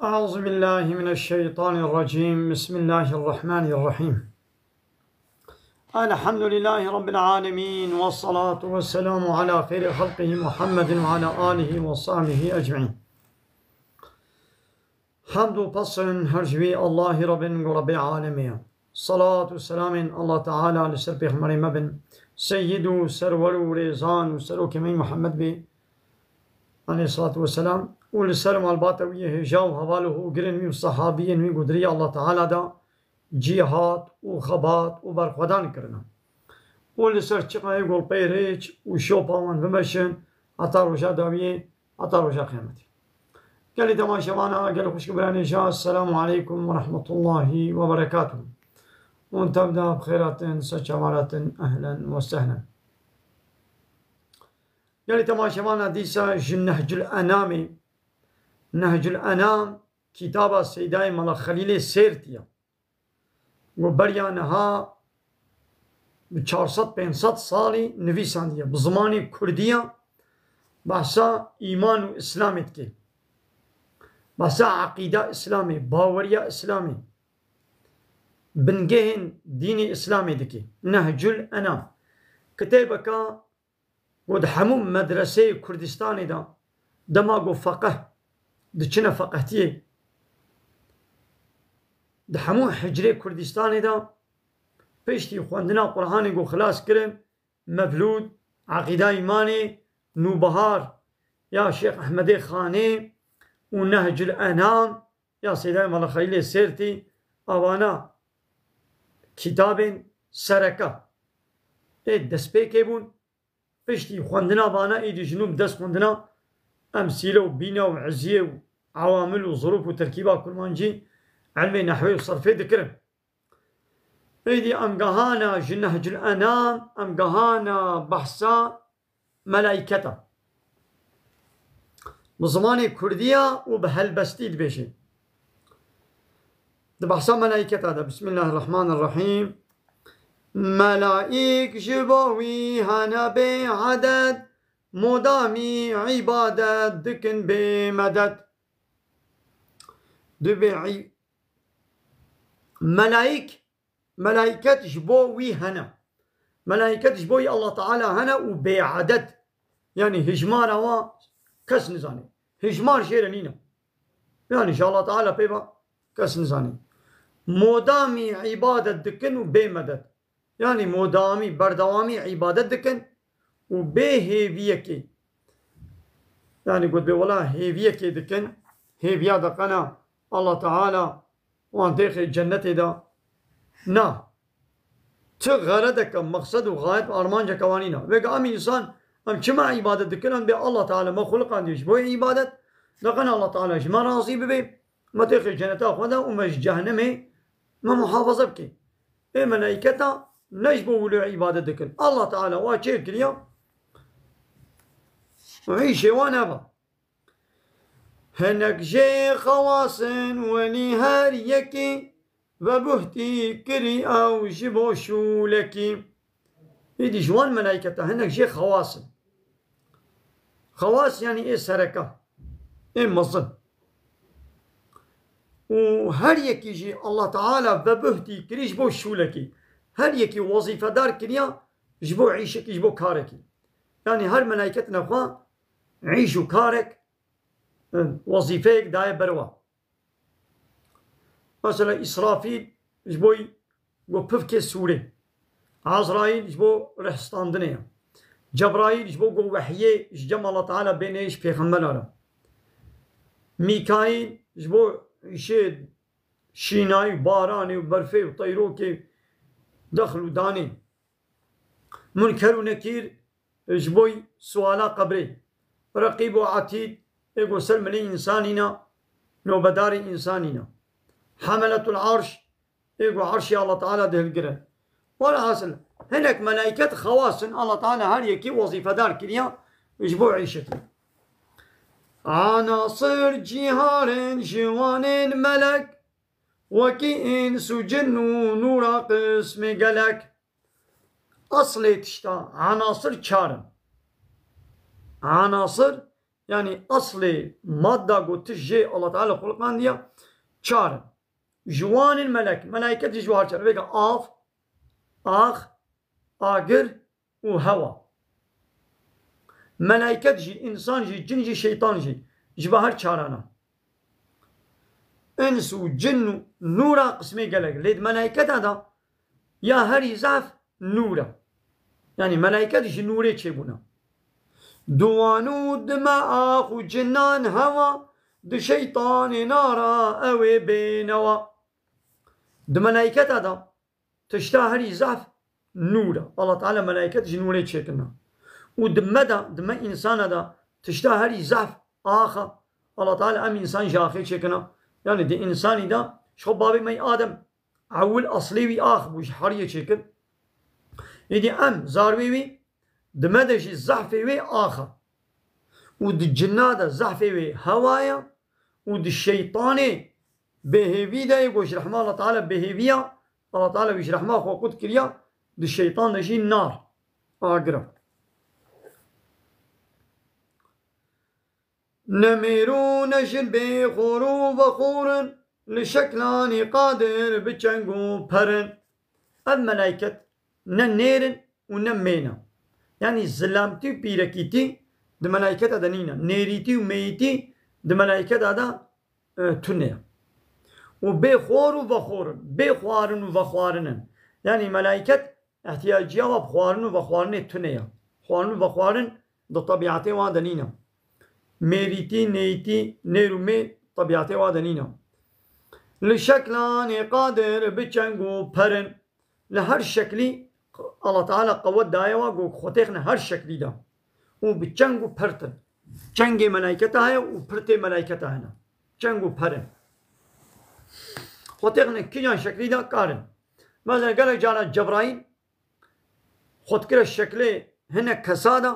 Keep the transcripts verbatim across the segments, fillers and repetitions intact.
أعوذ بالله من الشيطان الرجيم. بسم الله الرحمن الرحيم. الحمد لله رب العالمين، والصلاة والسلام على خير خلقه محمد وعلى آله وصحبه أجمعين. Hemd û pesn her ji wî Allahî Rabbin ku Rabbê alemê ye. Salat û selamên Allah Teala li ser pêxemberê me bin, seyyid û serwer û rêzan û serokê me Muhammed bê, aleyhissalatu vesselam, û li ser malbata wî yê hêja û heval û hogirên wî û sahabiyên wî ku di rêya Allah Teala de cîhat û xebat û berxwedan kirine. Û li ser çiqayê ku li pey rêç û şopa wan bimeşin heta roja dawiyê, heta roja qiyametê. Gelî temaşevana, gelî xwişk û birayên hêja, Esselamu aleykum ve rahmetullahi ve berekatuh. Hûn tev de bi xêr hatin, ser çavan hatin, ehlen ve sehlen. Gelî temaşevana, dîsa ji Nehcul Enamê, Nehcul Enam kitaba Seydayê Mela Xelîlê Sêrtî ye. Ku beriya niha bi çar sed pênc sed salî nivîsandiye. Bi zimanê kurdî ye, behsa îman û Îslamê dike. Behsa eqîda Îslamê, baweriya Îslamê, bingehên dînê Îslamê dike. Nehcul Enam. Kitêbeka ku di hemû medreseyê Kurdistanê de dema ku feqih diçine feqihtiyê, di hemû hicrê Kurdistanê de piştî xwendina Qur'anê ku xilas kirin, Mevlûd, Eqîda Îmanê, Nûbihar ya Şêx Ehmedê Xanê û Nehcul Enam ya Seydayê Mela Xelîlê Sêrtî, avana kitabên sereke ê destpêkê bûn. Piştî xwendina vana êdî ji nû bi dest xwendina emsîle û bîne û eziyê û ewamil û zirûf û terkîba kurmancî ilmê nehwê û serfê dikirin. Êdî em gehana ji Nehcul Enam, em gehana behsa melaîketa. Bi zimanê kurdî ya û bi helbestî dibêjin. Di behsa melaîketa de, Bismillahirrahmanirrahîm. Melaîk ji bo wî hene bê eded, modamî îbadet dikin bê medet. Dibê î-, melaîk, melaîket ji bo wî hene. Melaîket ji bo wî Allah Teala hene û bê eded. Yanî hijmara wa kes nizane. Hijmar jê re nîne. Yanî ji Allah Teala pê ve kes nizane. Modamî îbadet dikin û bê medet. Yanî modamî, berdewamî îbadet dikin û bê hêviyekê. Yanî got bê wela hêviyekê dikin, hêviya de qena Allah Teala wan têxê cennetê de. Na. Ti xeredeke, mexsed û xayet û armanceke wanî ne. Vêga em însan, em çima îbadet dikin? Em bê Allah Teala me xuliqandiye ji bo îbadet. De qena Allah Teala ji me razî bibe. Me têxê ceneta xwe de û me ji cehenemê me muhafaza bike. Ê melaîketa ne ji bo wilo îbadet dikin. Allah Teala wa çêkiriya û îşê wan heva. Hinek jê xewasin wenî her yekî vebuhtî kirî ew ji bo şûlekî. Êdî ji wan melaîketa hinek jê xewasin. Xewas yanî ê sereka, ê mezin. Û her yekî jî Allah Teala vebuhtî kirî ji bo şûlekî. Her yekî wezîfedar kiriya ji bo îşekî, ji bo karekî. Yanî her melaîketine xwe îş û karek, wezîfeyek daye ber wa. Mesela Îsrafîl ji bo ku pivkê sûrê. Ezraîl ji bo rih standinê ye. Cebraîl ji bo ku wehyê ji cem Allah Teala bêne ji pêxembera re. Mîkaîl ji bo îşê şînayî û baranê û berfê û teyrokê, dexl û danê. Munker û Nekîr ji bo suala qebrê. Reqîb û Etîd ê ku ser milê însanî ne, nobedarê însanî ne. Hemeletul Arş ê ku Arşê Allah Teala dihilgirin. Welhasil, hinek melaîket xewas in, Allah Teala her yekî wezîfedar kiriya ji bo îşekî. Anasir cîhanên ji wan ên melek, wekî îns û cin û nûra qismê gelek. Eslê tişta anasir çar in. Anasir Yanî eslê madda ku tişt jê Allah Teala xulqandiya çar in. Ji wan in melek. Melaiket jî ji wan çar. Vêga av, ax, agir û hewa. Melaiket jî, însan jî, cin jî, şeytan jî ji ber her çaran e. Îns û cin û nûr e qismê gelek. Lê di melaiketa de ya herî zehf nûr e. Yanî melaiket ji nûrê çêbûne. Di wan û di me ax û cinan hewa, di şeytanê nara ew ê bênewa. Di melaiketa de tişta herî zehf nûr e. Allah Teala melaiket ji nûrê çêkirine. Û di me de, di me însana de tişta herî zehf ax e. Allah Teala em însan ji axê çêkirine. Yanî di însanî de ji xwe bavê me yê Adem ewil eslê wî ax bû, ji heriyê çêkir. Êdî em zarwê wî, di me de jî zehfê wê ax e. Û di cina de zehfê wê hewa ye û di şeytanê bêhêvî de yê ku ji rehma Allah Teala bêhêvî ya, Allah Teala wî ji rehma xwe qut kiriya, di şeytan de jî nar, agir e. Ne mêr û ne jin bê xor û vexor in, li şeklanê qadir bi çeng û per in. Ev melaiket ne nêr in û ne mê ne. Yanî zilamtî û pîrekîtî di melaiketa de nîne. Nêrîtî û mêyîtî di melaiketa de, e, tune ye. Û bê xor û vexor in, bê xwarin û vexwarin in. Yanî melaiket ihtiyaciya wa bi xwarin û vexwarinê tune ye. Xwarin û vexwarin di tebîetê wan de nîne. Mêrîtî, nêyîtî, nêr û mê tebîetê wan de nîne. Li şeklanê qadir bi çeng û per in. Li her şeklî Allah Teala qewet daye wa ku xwe têxine her şeklî de. Û bi çeng û pirt in. Çengê melaiketa heye û pirtê melaiketa hene. Çeng û per in. Xwe têxine kîjan şeklî de karin. Mesela gelek cara Cebraîl xwe dikire şeklê hinek kesa de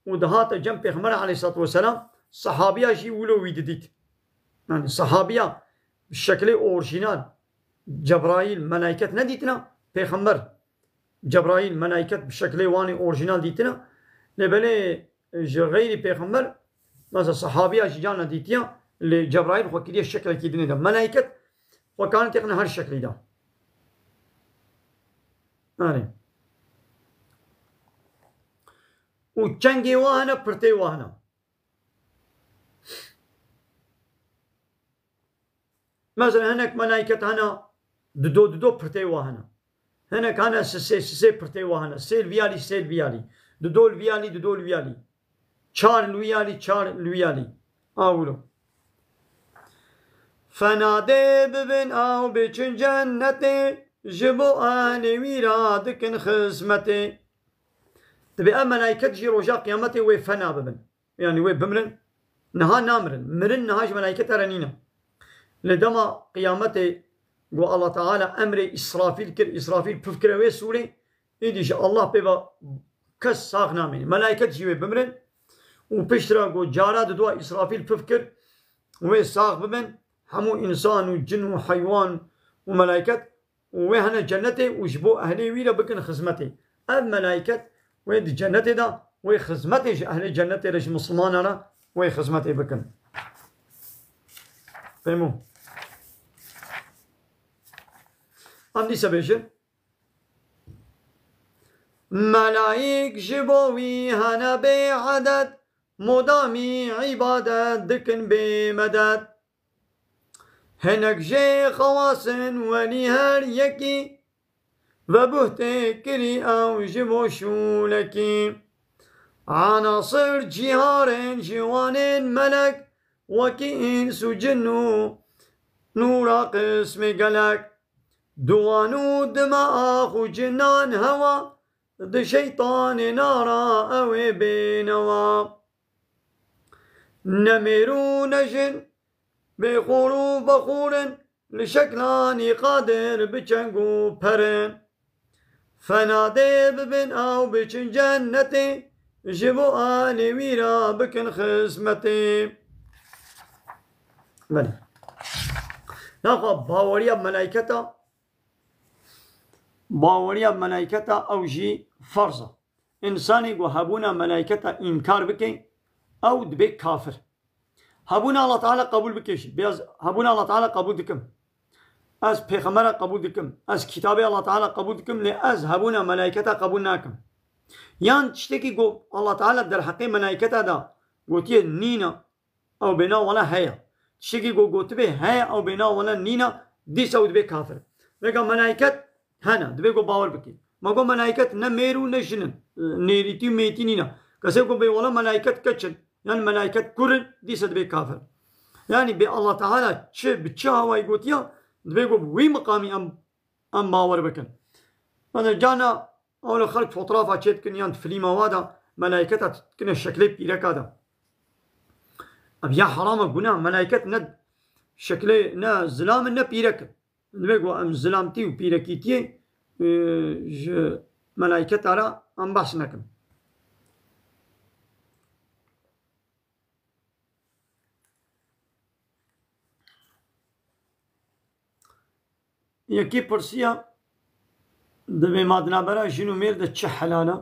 û dihate cem Pêxember aleyhissalatu vesselam, sahabiya jî wilo wî didît. Yani sahabiya bi şeklê orjînal Cebraîl, melaiket nedîtina, Pêxember Cebraîl, melaiket bi şeklê wanê orjînal dîtina. Lê belê ji xeyrî Pêxember, mesela sahabiya jî carna dîtiya, lê Cebraîl xwe kiriye şeklekî dinê de. Melaiket xwe karin têxine her şeklî de. Erê. Û çengê wa hene, pirtê wa hene. Mesela hinek melaiket hene, dido dido pirtê wa hene. Hinek hene sisê, sisê pirtê wa hene. Sê li vî alî, sê li vî alî. Dido li vî alî, dido li vî alî. Çar li wî alî, çar li wî alî. A wilo. Fena dê bibin ew biçin cennetê, ji bo ehlê wî ra dikin xizmetê. Dibê ev melaiket jî roja qiyametê wê fena bibin. Yani wê bimrin, niha namirin. Mirin niha ji melaiketa re nîne. Lê dema qiyametê ku Allah Teala emrê Îsrafîl kir, Îsrafîl pif kire wê sûrê, îdî ji Allah pê ve kes sax namîne. Melaiket jî wê bimrin û piştre ku cara didua Îsrafîl pif kir, wê sax bibin, hemû însan û cin û heywan û melaiket û wê hene cennetê û ji bo ehlê wî re bikin xizmetê. Ev melaiket wê di cennetê de wê xizmetê ji ehlê cennetê re, ji misilmanan re wê xizmetê bikin. Fehmo. Em dîse bêjin. Melaîk ji bo wî hene bê edet, modamî îbadet dikin bê medet. Hinek jê xewas in welî her yekî, vebuhtê kirî ew ji bo şûlekî. Enasir cîhar in ji wan in melek, wekî îns û cin û nûra qismê gelek. Di wan û di me ax û cinan hewa, di şeytanê nara ew ê bênewa. Ne mêr û ne jin, bê xor û vexor in, li şeklanî qadir bi çeng û per in. Fena dê bibin ew biçin cennetê, ji bo alê wî re bikin xizmetê. Belê. Naxwe baweriya melayketa, baweriya melayketa ew jî ferz e. Însanê ku hebûna melayketa înkar bike, ew dibe kafir. Hebûna Allah Teala qebûl bike jî. Bê ez hebûna Allah Teala qebûl dikim. Ez pêxembera qebûl dikim. Ez kitabê Allah Teala qebûl dikim, lê ez hebûna melayketa qebûl nakim. Yan tiştekî ku Allah Teala derheqê melayketa de gotiye nîne, ew bêna wele heye. Tiştekî ku gotibe heye, ew bêna wele nîne, dîsa ew dibe kafir. Vêga melayket hene, dibe ku bawer bikî. Ma ku melayket ne mêr û ne jin in, nêrîtî û mêtî nîne. Kesê ku bê wele melayket keç in, yan melayket kur in, dîsa dibe kafir. Yanî bê Allah Teala çi, bi çi hawayî gotiya, dibe ku bi wî miqamî em, em bawer bikin. Mesela cana Ewle xelk fotoğrafa çê dikin yan di filîma wa de melayketa dikine şeklê pîreka de. Ev ya heram e, gunah, melayket ne şeklê, ne zilam in, ne pîrek in. Divê ku em zilamtî û pîrekîtiyê, e, ji melayketa re em behs nekin. Yekî pirsiya, divê ma di navbera jin û mêr de çi helal e?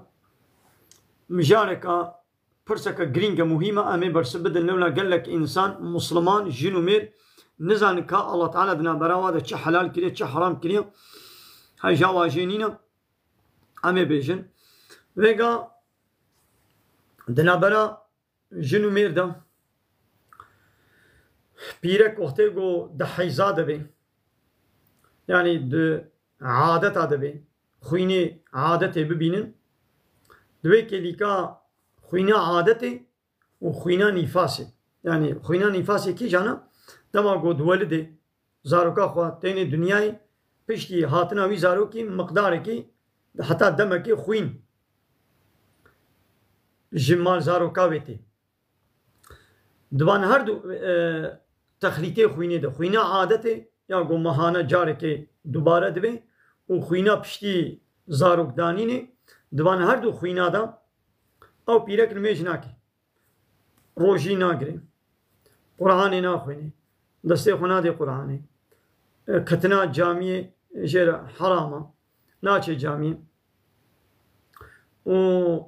Mijareka, pirseke girîng e, muhîm e, em ê bersiv bidin. Lewla gelek însan, musliman, jin û mêr nizanin ka Allah Teala di navbera wa de çi helal kiriye, çi heram kiriye. Heja wa jê nîne, em ê bêjin. Vêga di navbera jin û mêr de pîrek wextê ku di heyza de bê, yanî di adeta de bê, xwînê adetê bibînin, di wê kêlîka xwîna adetê û xwîna nîfasê. Yanî xwîna nîfasê kîjan e? Dema ku diwelidê, zaroka xwe tênê dinyayê, piştî hatina wî zarokî miqdarekî, heta demekê xwîn ji mal zaroka wê tê. Di van her du, e, texlîtê xwînê de, xwîna adetê ya ku mehane carekê dubare dibe û xwîna piştî zarokdanînê, di van her du xwîna de ew pîrek nimêj nake. Rojî nagirê, Qur'anê naxwînê, destê xwe nadê Qur'anê, e, ketina camiyê jê re heram e, naçê camiyê. Û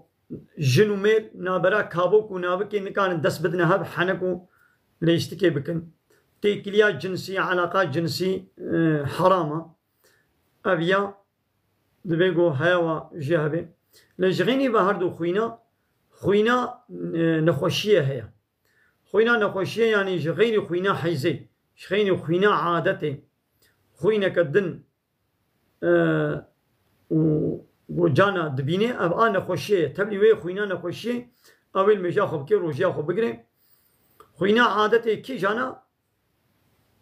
jin û mêr nabera kabok û nabikê nikarin dest bidine hev, henek û lêstikê bikin. Têkiliya cinsî, eleqa cinsî, e, heram e. Ev ya divê ku heya wa jê hebe. Lê ji xeynî ve her du xwîna, xwîna, e, nexweşiyê heye. Xwîna nexweşiyê, yanî ji xeynî xwîna heyzê, ji xeynî xwîna adetê, xwîneke din, e, û ku cana dibînê, ev a nexweşiyê ye. Tevlî wê xwîna nexweşiyê, ew ê li mêja xwe bikê, rojiya xwe bigirê. Xwîna adetê kîjana?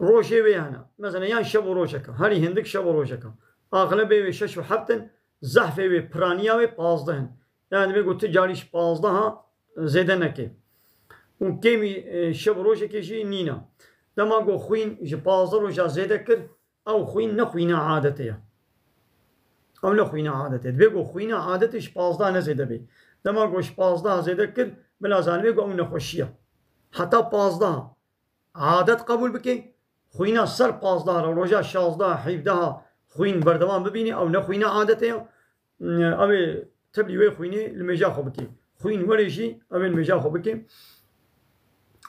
Rojê wê hene. Mesela yan şev û rojeke. Herî hindik şev û rojeke. Axlebê wê şeş û heft in, zehfê wê, piraniya wê pazdeh in. Yani divê ku tu carî ji pazdeha zêde neke. Û kêmî, e, şev û rojekê jî nîne. Dema ku xwîn ji pazdeh roja zêde kir, ew xwîn ne xwîna adetê ye. Ew ne xwîna adetê. Divê ku xwîna adetê ji pazdeh ne zêde bê. Dema ku ji pazdeh zêde kir, bila zanibê ku ew nexweşî ye. Heta pazdeh adet qebûl bike, xwîna ser pazdeh re, roja şazdeh, hevdeh xwîn berdewam bibîne, ew ne xwîna adetê ye. Ew ê teblî wê xwînê li mêja xwe bike. Xwîn were jî ew ê li mêja xwe bike.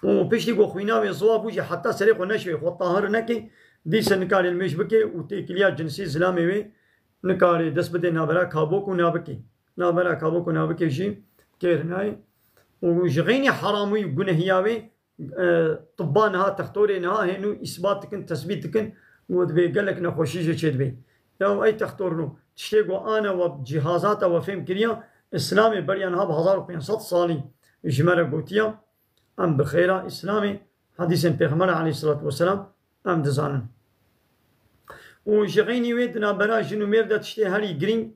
Û piştî ku xwîna wê ziwa bû jî heta serê xwe neşivê, xwe tahir neke, dîse nikare li mêj bike û têkiliya cinsî zilamê wê nikare dest bide navbera kabok û nabikê. Navbera kabok û nabikê jî kêr nayê. Û ji xeynî heramî û gunehiya wê, e, tibba niha, textorê niha hênû îsbat dikin, tesbît dikin, û divê gelek nexweşî jê çêdibê. Ya ey textorno, tiştê ku ane we cîhazata we fêm kiriya, Îslamê beriya niha bi hezar û pênc sed salî ji me re gotiya, em bi xêra Îslamê, hedîsên Pêxember aleyhisselatu vesselam em dizanin. Û ji xeynî wê di navbera jin û mêr de tiştê herî girîng,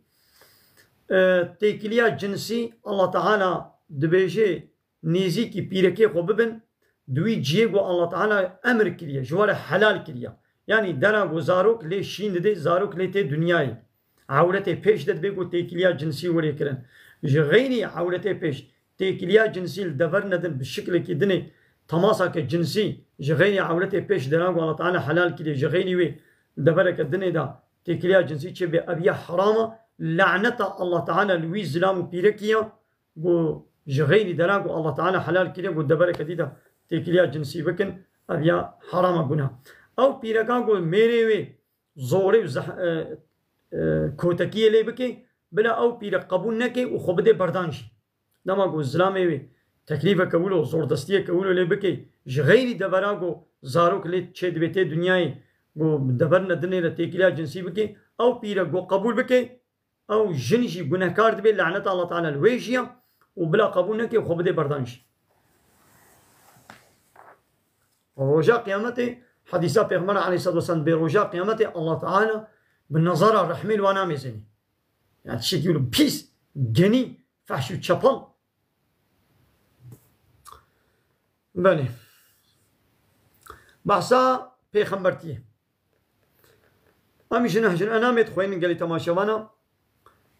e, têkiliya cinsî, Allah Teala dibêje, nêzîkî pîrekê xwe bibin, di wî cihê ku Allah Teala emir kiriye, ji we re helal kiriye. Yanî dera ku zarok lê şîn didê, zarok lê tê dinyayê. Ewretê pêş de dibê ku têkiliya cinsî were kirin. Ji xeynî ewretê pêş, têkiliya cinsî li dever nedin, bi şiklekî dinê temasake cinsî ji xeynî ewretê pêş, dera ku Allah Teala helal kiriye, ji xeynî wê li devereke dinê de têkiliya cinsî çêbe, ev ya heram e, laneta Allah Teala li wî zilam û pîrekî ye. Ku Ji xeyrî dera ku Allah Teala helal kiriye ku devereke dî de têkiliya cinsî bikin, ev ya herama guna. Ew pîreka ku mêrê wê zorê û zeh-, e, e, kotekiyê lê bike, bila ew pîrek qebûl neke û xwe bide berdan jî. Dema ku zilamê wê teklîfeke wilo, zordestiyeke wilo lê bike, ji xeyrî devera ku zarok lê çêdibê tê dinyayê, ku deverine dinê re têkiliya cinsî bike, ew pîrek ku qebûl bike, ew jin jî gunehkar dibe, laneta Allah Teala li wê jiya û bila qebûl neke û xwe bide berdan jî. Roja Qiyametê, hedîsa Pêxember aleyhissalatu vesselam dibê, roja Qiyametê Allah Teala bi nezara rehmê li wan namêzenî. Yani tiştekî wilo pîs, genî, fehş û çepal. Belê. Behsa pêxembertiyê. Em ji Nehcul Enamê dixwînin gelî temaşevana.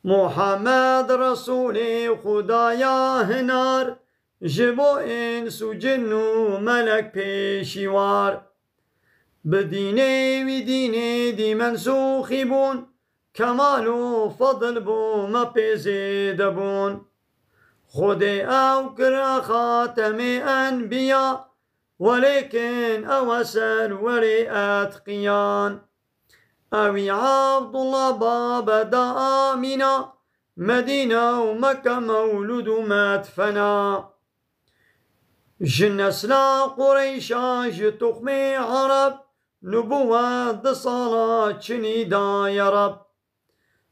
Muhammed Resûlê Xwedaya hinar, ji bo îns û cin û melek pêşîwar. Bi dînê wî dînê dî mensûxî bûn, kemal û fedl bo me pê zêde bûn. Xwedê ew kir xatemê enbiya, welêkin ew e serwerê etqiyan. Ewî Abdullah babe da Amîna, Medîne û Mekke mewlûd û medfena. Ji nesla Qureyşa, ji tuxmê Ereb, nubûwet di sala çinî daye Reb.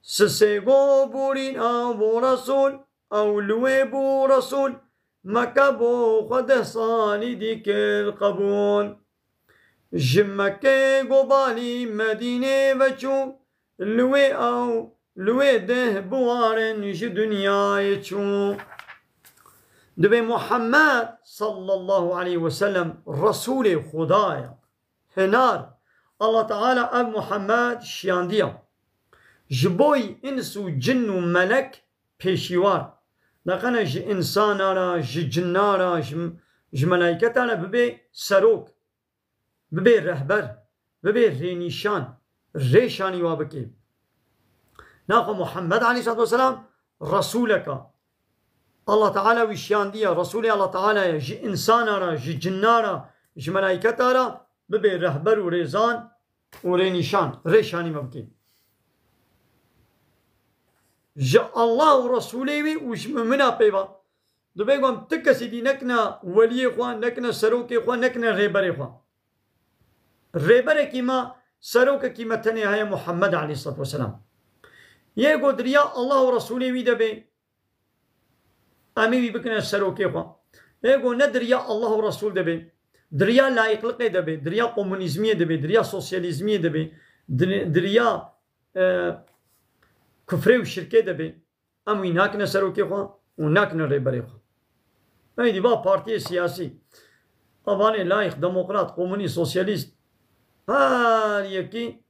Sisê go borîn ew bû Resûl, ew li wê bû Resûl, Mekke bo xwe deh salî dî kir qebûl. Ji Mekkê go balî Medînê veçû, li wê ew, li wê deh biwarin ji dinyayê çû. Dibê Muhammed sallallahu aleyhi ve sellem Resûlê Xuda ye. Hinar, Allah Teala ev Muhammed şiyandiya. Ji boy îns û cin û melek pêşîwar. Neqene ji însana re, ji cinna re, ji, ji melayketa re bibe serok, bibe rehber, bibe rênîşan, rêşanî wa bike. Naxwe Muhammed aleyhissalatu vesselam Resûleka. Allah Teala wî şiyandiye, Resûlê Allah Teala ye, ji însana re, ji cinna re, ji melayketa re bibe rehber û rêzan û rênîşan, rêşanî me bike. Ji Allah û Resûlê wî û ji mumina peyva. Dibê ku em ti kesî dî nekine weliyê xwe, nekine serokê xwe, nekine rêberê xwe. Rêberekî me, serokekî me tenê heye Muhammed aleyhissalatu vesselam. Yê ku di riya Allah û Resûlê wî de bê, em ê wî bikine serokê xwe. Yê ku ne di riya Allah û Resûl de bê, di riya layîqliqê de bê, di riya komunîzmiyê de bê, di riya sosyalîzmiyê de bê, di, di riya, e, kufrê û şirkê de bê, em wî nakine serokê xwe û nakine rêberê xwe. Ey dî va partiyê siyasî, evanê layîq, demokrat, komunîst, sosyalîst, her yekî,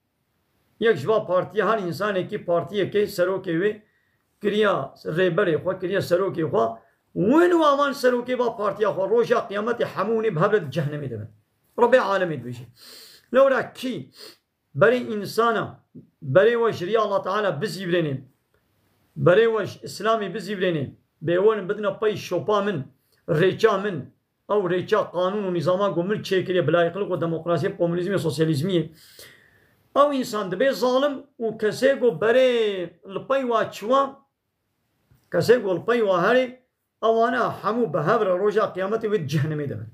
yek ji va partiyê, her însanekî partiyekê serokê wê kiriya rêberê xwe, kiriya serokê xwe. Win û avan serokê va partiya xwe, roja qiyametê hemû hûnê bi hev re di cehennemê de bin. Rebê alemê dibêje. Lewra kî berê însana, berê we ji riya Allah Teala bizîvirênê, berê we ji Îslamê bizîvirênê, bê werin bidine pey şopa min, rêça min, ew rêça qanûn û nîzama ku min çêkiriye bi layîqlik û demokrasiyê, bi komunîzmê, sosyalîzmiyê. Ew însan dibê zalim û kesê ku berê li pey wa çiwa, kesê ku li pey wa herê, ewana hemû bi hev re roja qiyametê wê di cehennemê de bin.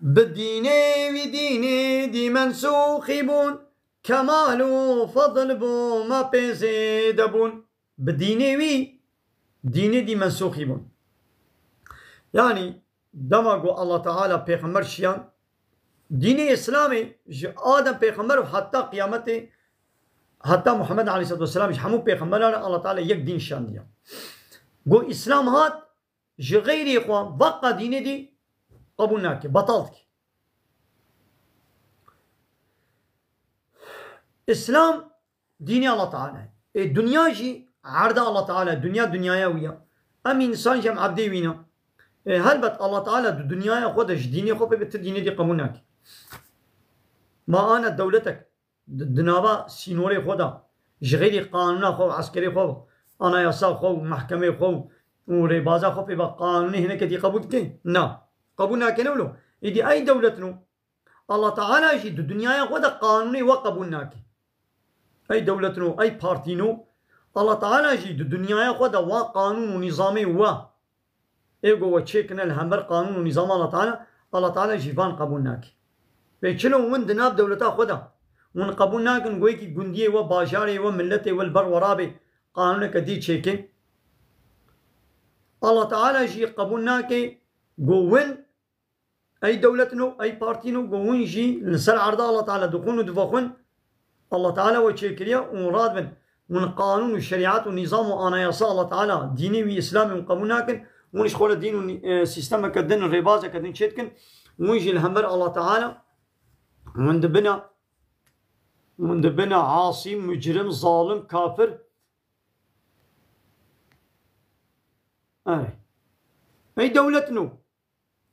Bi dînê wî dînê dî mensûxî bûn, kemal û fedl bo me pê zêde bûn. Bi dînê wî, dînê dî mensûxî bûn. Yanî, dema ku Allah Teala pêxember şiyan, dînê Îslamê ji Adem pêxember û heta qiyametê, heta Muhammed aleyhissalatu vesselam, ji hemû pêxemberan re Allah Teala yek dîn şiyandiye. Ku Îslam hat, ji xeyrê xwe veqa dînê dî qebûl nake, betal dike. Îslam dînê Allah Teala ye. Ê dinya jî erda Allah Teala ye. Dinya dinyaya wî ye. Em însan jî em ebdê wî ne. Ê, helbet Allah Teala di dinyaya xwe de ji dînê xwe pê bi ti dînê dî qebûl nake. Ma ane dewletek di, di nava sînorê xwe de ji xêrî qanûna xwe û eskerê xwe û anayasa xwe û mehkemê xwe û rêbaza xwe pê ve qanûnê hineke dî qebûl dike? Na. Qebûl nake ne wilo. Êdî ey dewletno Allah Teala jî di dinyaya xwe de qanûnê we qebûl nake. Ey dewletno, ey partîno, Allah Teala jî di dinyaya xwe de wa qanûn û nîzamê we ê ku we çêkirine li hember qanûn û nîzama Allah Teala, Allah Teala jî van qebûl nake. Pê çilo hûn di nav dewleta xwe de hûn qebûl nakin ku yekî gundiyê we, bajarê we, miletê we li ber we rabe qanûneke dî çêke? Allah Teala jî qebûl nake ku win ey dewletno, ey partîno, ku hûn jî li ser erda Allah Teala dixwin û divexwin, Allah Teala we çêkiriye û hûn radibin. Hûn qanûn û şerîet û nîzam û anayasa Allah Teala, dînê wî Îslamê hûn qebûl nakin. Hûn ji xwe re dîn û nî-, e, sîstemeke din, rêbazeke din çêdikin. Hûn jî li hember Allah Teala hûn dibine, hûn dibine asî, mucrim, zalim, kafir. Erê. Ey dewletno.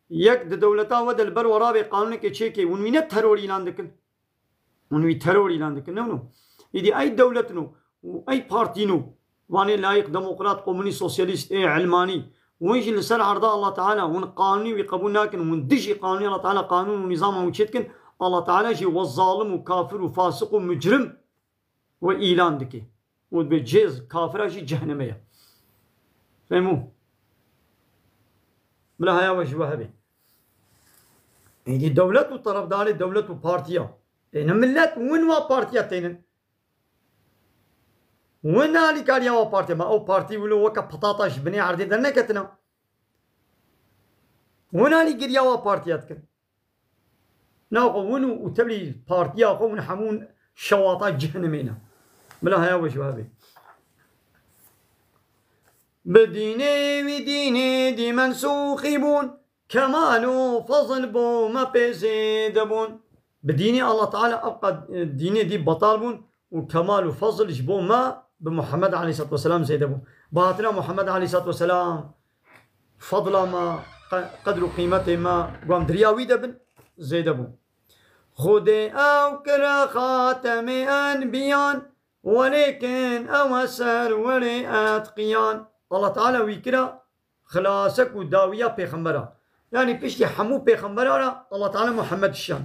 Yek di dewleta we de li ber we rabe qanûneke çêke, hûn wî ne teror îlan dikin? Hûn wî teror îlan dikin, ne wilo? Îdî ey dewletno û ey partîno, vanê layîq, demokrat, komunîst, sosyalîst, ê ilmanî, hûn jî li ser erda Allah Teala, hûn qanûnî wî qebûl nakin, hûn dijî qanûnê Allah Teala, qanûn û nîzama hûn çêdikin, Allah Teala jî we zalim û kafir û fasiq û mucrim we îlan dike. Û dibê cêz kafira jî ceheneme ye. Fehmû? Bila haya we ji we hebe. Êdî dewlet û terefdarê dewlet û partiya têne, milet win wa partiya tênin. Win alîkariya wa partiya, ma ew partî wilo weke pitata ji binê erdê derneketine. Win alîgiriya wa partiya dikin. Naxwe hûn û, û tevlî partiya xwe hûn hemû şewata cehennemê ne. Bila haya we ji we hebe. Bi dînê wî dînê dî mensûxî bûn, kemal û fezl bo me pê zêde bûn. Bi dînê Allah Teala ev qed, e, dînê dî betal bûn û kemal û fezl ji bo me bi Muhammed aleyhissalatu vesselam zêde bû. Bi hatina Muhammed aleyhissalatu vesselam fadla me, qe-, qedr û qîmetê me, ku em di riya wî de bin, zêde bû. Xwedê ew kire xatemê enbiyan, welêkin ew e serwerê etqiyan. Allah Teala wî kira xilasek û dawiya pêxembera. Yanî piştî hemû pêxembera re Allah Teala Muhammed şiyan.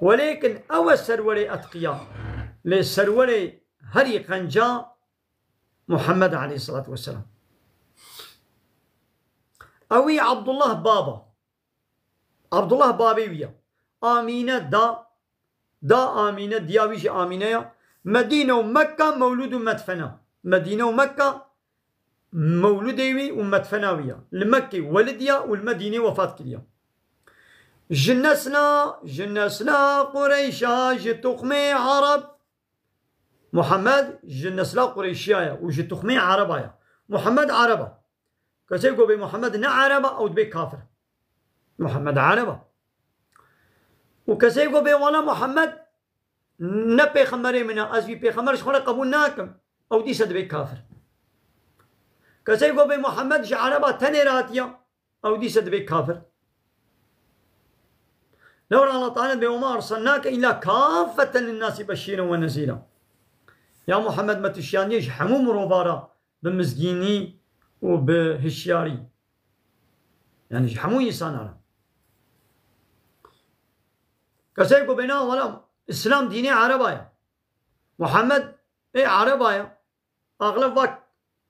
Welêkin ew e serwerê etqiyan. Lê serwerê herî qenca Muhammed aleyhissalatu vesselam. Ewî Abdullah baba. Abdullah babê wî ya. Amîne da, da Amîne, diya wî jî Amîne ya. Medîne û Mekka mewlûd û medfena. Medîne û Mekka mewlûdê wî û medfena wî ya. Li Mekkê welid ya û li Medînê wefat kiriya. Ji nesla, ji nesla Qureyşa, ji tuxmê Arab. Muhammed ji nesla Qureyşiya ye û ji tuxmê Ereba ye. Muhammed Ereba. Kesê ku bê Muhammed ne Ereba, ew dibê kafir. Muhammed Ereba. Û kesê ku bê wala Muhammed ne pêxemberê min e, ez vî pêxember ji xwe re qebûl nakim, ew dîse dibê kafir. Kesê ku bê Muhammed ji Ereba tenê re hatiya, ew dîse dibê kafir. Lewra Allah Teala dibê, "Ve ma ersalnake illa kaffeten linnasi beşîren ve nezîra." Ya Muhammed, me tu şiyandiye ji hemû mirova re bi mizgînî û bi hişyarî. Yani ji hemû însana re. Kesê ku bêna wela Îslam dînê Ereba ye. Muhammed ê Ereba ye. Axlef va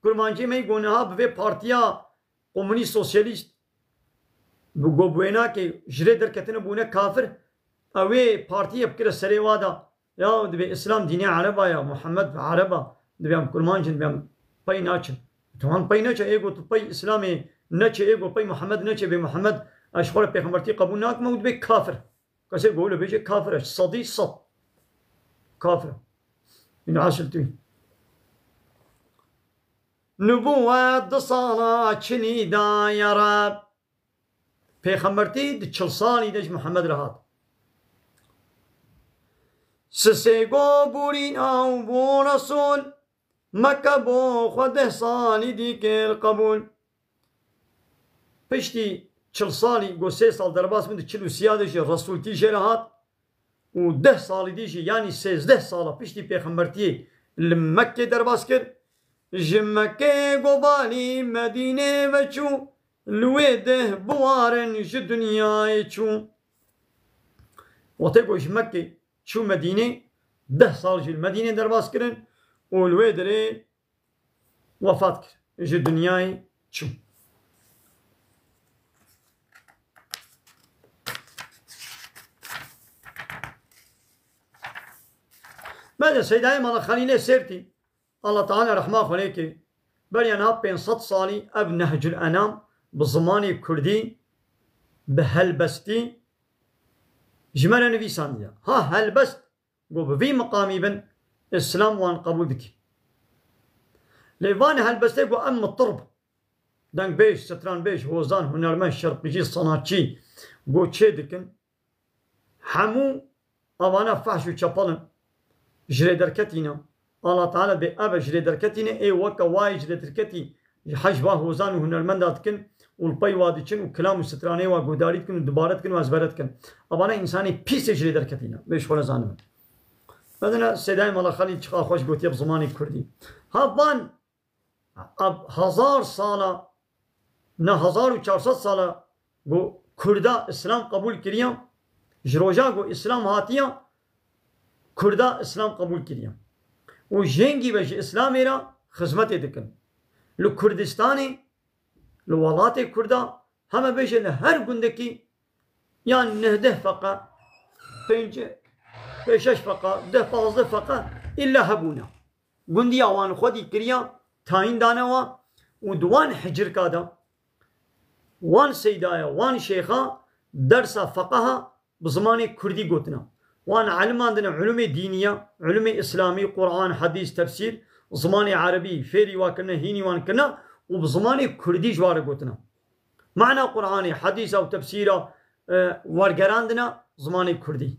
kurmancî me yî ku niha bi vê partiya komunîst sosyalîst bi go bi wênakê ji rê derketine bûne kafir. Ew ê partiyê bikire serê wa da. Ya dibê Îslam dînê Ereba ya, Muhammed Ereba, dibê em kurmanc in, dibê em pey naçin. Tamam pey neçe, ê got pey Îslamê neçe, ê got pey Muhammed neçe, bê Muhammed ez ji xwe re pêxembertî qebûl nakim û dibê kafir. Kesê ku wilo bêje kafir e, sedî sed. Kafir e. Min asil tî. Nubûwet di sala çilî da ya Reb. Pêxembertî di çil salî de ji Muhammed re hat. Sisê go borîna û bo Resûl, Mekke bo xwe deh salî dî kir qebûl. Piştî çil salî, go sê sal derbas bin, di çil û sêya de jî Resûltî jê re hat û deh salî dî jî, yanî sêzdeh sala piştî pêxembertiyê li Mekkê derbas kir. Ji Mekkê go balî Medînê ve çû, li wê deh biwarin ji dinyayê çû. Wextê ku ji Mekkê çû Medînê, deh sal jî li Medînê derbas kirin û li wê derê wefat kir. Ji dinyayê çû. Bede Seydayê Mala Xelîlê Sêrtî, Allah Teala rehma xwe lê ke, beriya niha pênc sed salî ev Nehcul Enam bi zimanê kurdî, bi helbestî ji me re nivîsandiye. Ha helbest, go bi vî miqamî bin, Îslam wan qebûl dike. Lê van helbestê go em mitir bin. Dengbêj, stranbêj, hozan, hunermend, şerpicî, sanatçî go çê dikin. Hemû avana fehş û çepal in. Ji rê derketî ne. Allah Teala bê ev e ji rê derketî ne, ê weke wayê ji rê derketî ji hej va hozan û hunermenda dikin û li pey wa diçin û kilam û stranê wa guhdarî dikin û dubare dikin û ezbere dikin. Avana însanê pîsê ji rê derketî ne. Vê ji xwe re zanim. Medine Seydayê Mala Xelîl çiqa xweş gotiye bi zimanê kurdî. Ha van ev hezar sala, ne hezar û çar sed sala ku Kurda Îslam qebûl kiriya, ji roja ku Îslam hatiya, Kurda Îslam qebûl kiriya. Û jêngî ve ji Îslamê re xizmetê dikin. Li Kurdistanê, li welatê Kurda, heme bêje li her gundekî yan neh deh feqe, pênc, pênc şeş feqe, deh pazdeh feqe îlla hebûne. Gundiya wan xwedî kiriya, tayîn dane wa û di wan hicirka de wan seydaya, wan şêxa dersa feqeha bi zimanê kurdî gotina. Wan elimandine ulûmê dîniya, ulûmê îslamî, Quran, hedîs, tefsîr, zimanê erebî fêrî wa kirine, hînî wan kirine û bi zimanê kurdî ji wan re gotina. Mana Quranê, hedîsa û tefsîra, e, wergerandine zimanê kurdî.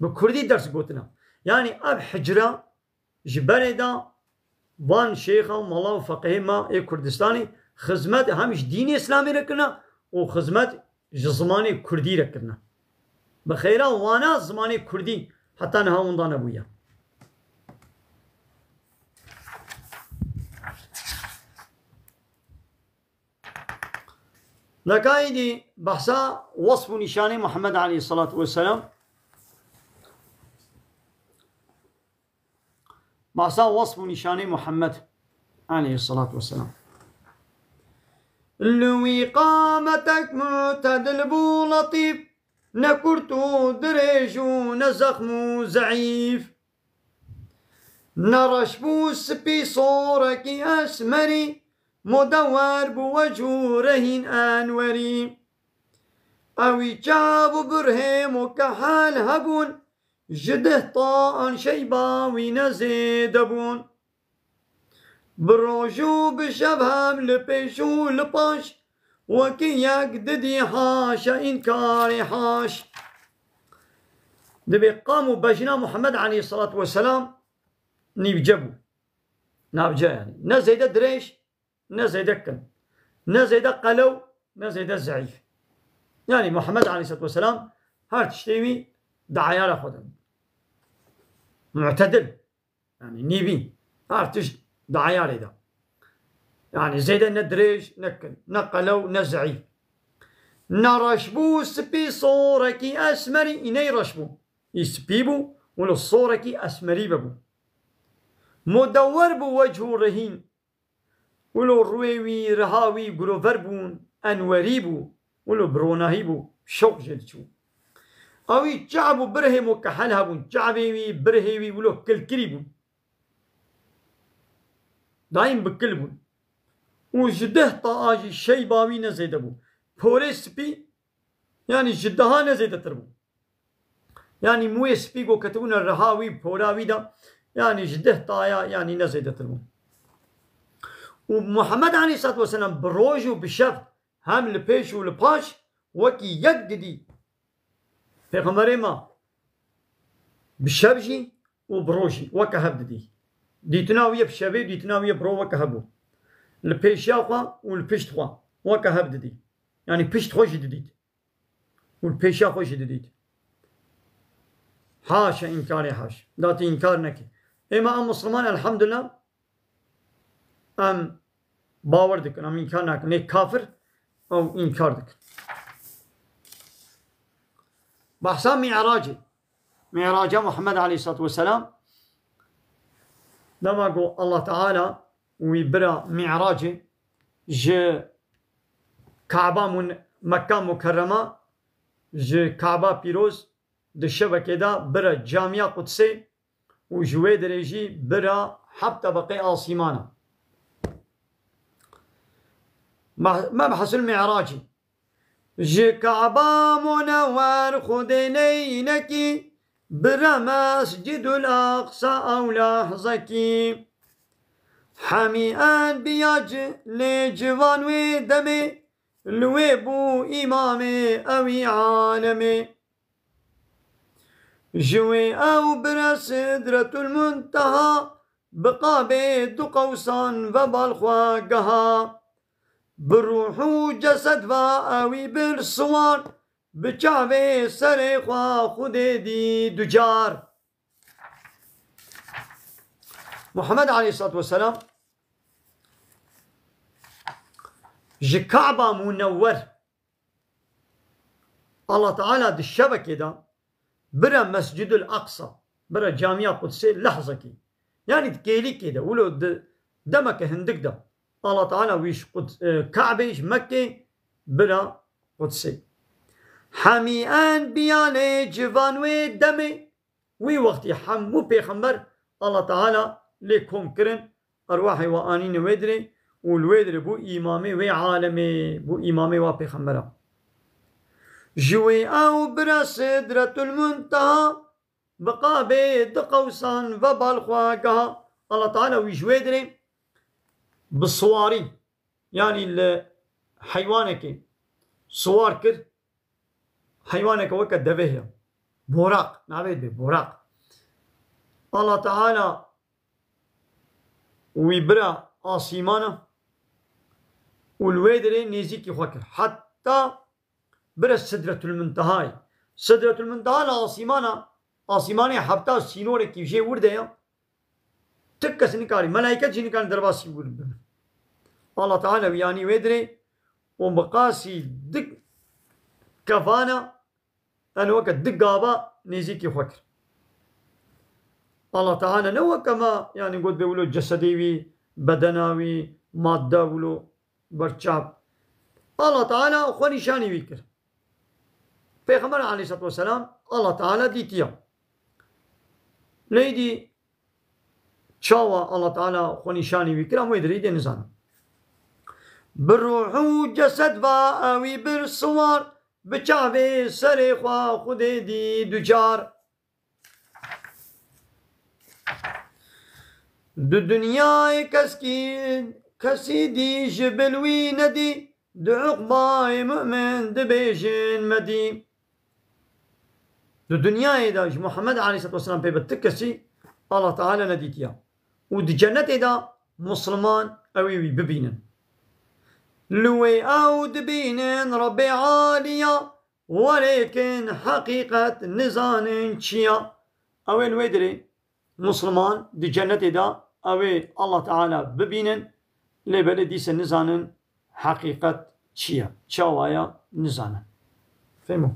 Bi kurdî ders gotina. Yanî ev hicra ji berê de van şêxa û mala û feqihê me ê Kurdistanê xizmet hem ji dînê Îslamê re kirine û xizmet ji zimanê kurdî re kirine. Bi xêra wana zimanê kurdî heta niha winda nebûye. Neka îdî behsa wesf û nîşanê Muhammed aleyhissalatu vesselam. Behsa wesf û nîşanê Muhammed aleyhissalatu vesselam. Li wî qametek mutedil bû letîf, ne kurt û dirêj û ne zexm û zeîf. Ne reş bû spî sorekî esmerî, modewer bû wec û rehîn enwerî. Ewî çav û birhêm û kehel hebûn, ji deh taan şeyba wî ne zêde bûn. Bi roj û bi şev hem li pêş û li paş, wekî yek didî haşa înkarê haş. Dibê qam û bejna Muhammed aleyhissalatu vesselam nîvce bû. Navce yanî. Ne zêde dirêj, ne zêde kin. Ne zêde qelew, ne zêde zeîf. Yanî Muhammed aleyhissalatu vesselam her tiştê wî di eyara xwe de. Mu'tedil. Yanî nîvî. Her tişt di eyarê de. Yanî zêde ne dirêj, ne kin, ne qelew, ne zeîf. Ne reş bû, spî sorekî esmerî, îney reş bû. Î spî bû, wilo sorekî esmerî vebû. Modewer bû wec û rehîn. Wilo rûyê wî, riha wî girover bûn, enwerî bû, wilo bi ronahî bû, şewq jê diçû. Ewî çav û birhêm û kehel hebûn, çavê wî, birhê wî wilo kilkirî bûn. Daîm bi kil bûn. Û ji deh taa jî şeyba wî ne zêde bû. Porê spî, yanî ji deha ne zêdetir bû. Yanî mûyê spî go ketibûne riha wî, pora wî de, yanî ji deh taya, yanî ne zêdetir bû. Û Muhammed aleyhissalatu vesselam bi roj û bi şev hem li pêş û li paş wekî yek didî. Pêxemberê me bi şev jî û bi roj jî weke hev didî. Dîtina wî ye bi şevê, dîtina wî ye bi ro weke hev bû. Li pêşiya xwe û li pişt xwe weke hev didî. Yanî pişt xwe jî didît. Û li pêşiya xwe jî didît. Haşa înkarê haş. Da tu înkar nekî. Êma em Musliman, elhamdulillah, em bawer dikin, em înkar nakin. Lê kafir, ew înkar dikin. Behsa Mi'racê. Mi'raca Muhammed aleyhissalatu vesselam. Dema ku Allah Teala wî bira Mi'racê ji Ka'ba mun-, Mekka Mukerrema, ji Ka'ba pîroz di şevekê de bira Camiya Qudsê û ji wê derê jî bira heft tebeqê asimana. Meh-, Mebhesul Mi'racî. Ji Ka'ba Munewwer Xwedê neynekî, bira Mescidul Aqsa ew lehzekî. Hemî enbiya ci-, lê civan wê demê, li wê bû îmamê ewî alemê. Ji wê ew bira Sidretul Munteha, bi qabê du qewsan ve bal xwe geha. Bi ruh û cesed ve ewî bir siwar, bi çavê serê xwe Xwedê dî du car. Muhammed aleyhissalatu vesselam ji Ka'ba Munewwer, Allah Teala di şevekê de bira Mescidul Aqsa, bira Camiya Qudsê lehzekî. Yanî di kêlîkê de, wilo di demeke hindik de Allah Teala wî ji Quds-, e, Ka'bê ji Mekkê bira Qudsê. Hemî enbiya lê civan wê demê, wî wextî hemû pêxember Allah Teala lê kom kirin, erwahê we anîne wê dirê û li wê dirê bû îmamê wê alemê, bû îmamê wa pêxembera. Ji wê ew bira Sidretul Munteha, bi qabê du qewsan ve bal xwe geha. Allah Teala wî ji wê dirê bi siwarî, yanî li heywanekê siwar kir, heywaneke weke devê heye. Boraq, navê dibê Boraq. Allah Teala wî bira asîmana û li wê dirê nêzîkî xwe kir. Heta bira Sidretul Muntehayê. Sidretul Munteha li asîmana, asîmanê hefta sînorekî jê wir de ye. Tu kes nikarî, melaiket jî nikarin derbasî wir bibin. Allah Teala wî anî wê dirê û bi qasî du kevana, yani weke du gava nêzîkî xwe kir. Allah Teala ne weke me, yani got bê wilo cesedê wî, bedena wî, madde wilo berçav. Allah Teala xwe nîşanî wî kir. Pêxember aleyhissalatu vesselam Allah Teala dîtiya. Lê dî çawa Allah Teala xwe nîşanî wî kir, em wê dirê dê nizanin. Bi ruh û cesed va ewî bir siwar, bi çavê serê xwe Xwedê dî du car. Di dinyayê keskî, kesî dî ji bil wî nedî, di uqbayê mu'min dibêjin medî. Di dinyayê de ji Muhammed aleyhissalatu vesselam pê bi ti kesî Allah Teala nedîtiya. Û di cennetê de Musliman ew ê wî bibînin. Li wê ew dibînin Rebbê Aliya, werêkin heqîqet nizanin çi ya. Ew ê li wê dirê Musliman di cennetê de ew ê Allah Teala bibînin, lê belê dîse nizanin heqîqet çi ye, çawa ye nizanin. Fehmo?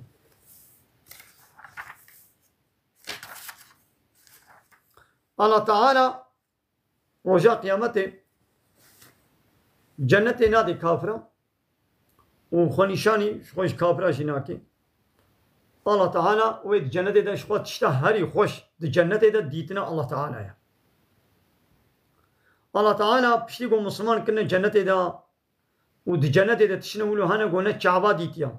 Allah Teala roja qiyametê cennetê nadê kafira û xwe nîşanî ji xwe ji kafira jî nake. Allah Teala wê di cennetê de ji xwe tişta herî xweş di cennetê de dîtina Allah Teala ye. Allah Teala piştî ku Musliman kirine cennetê de û di cennetê de tiştine wilo hene ku ne çava dîtiya,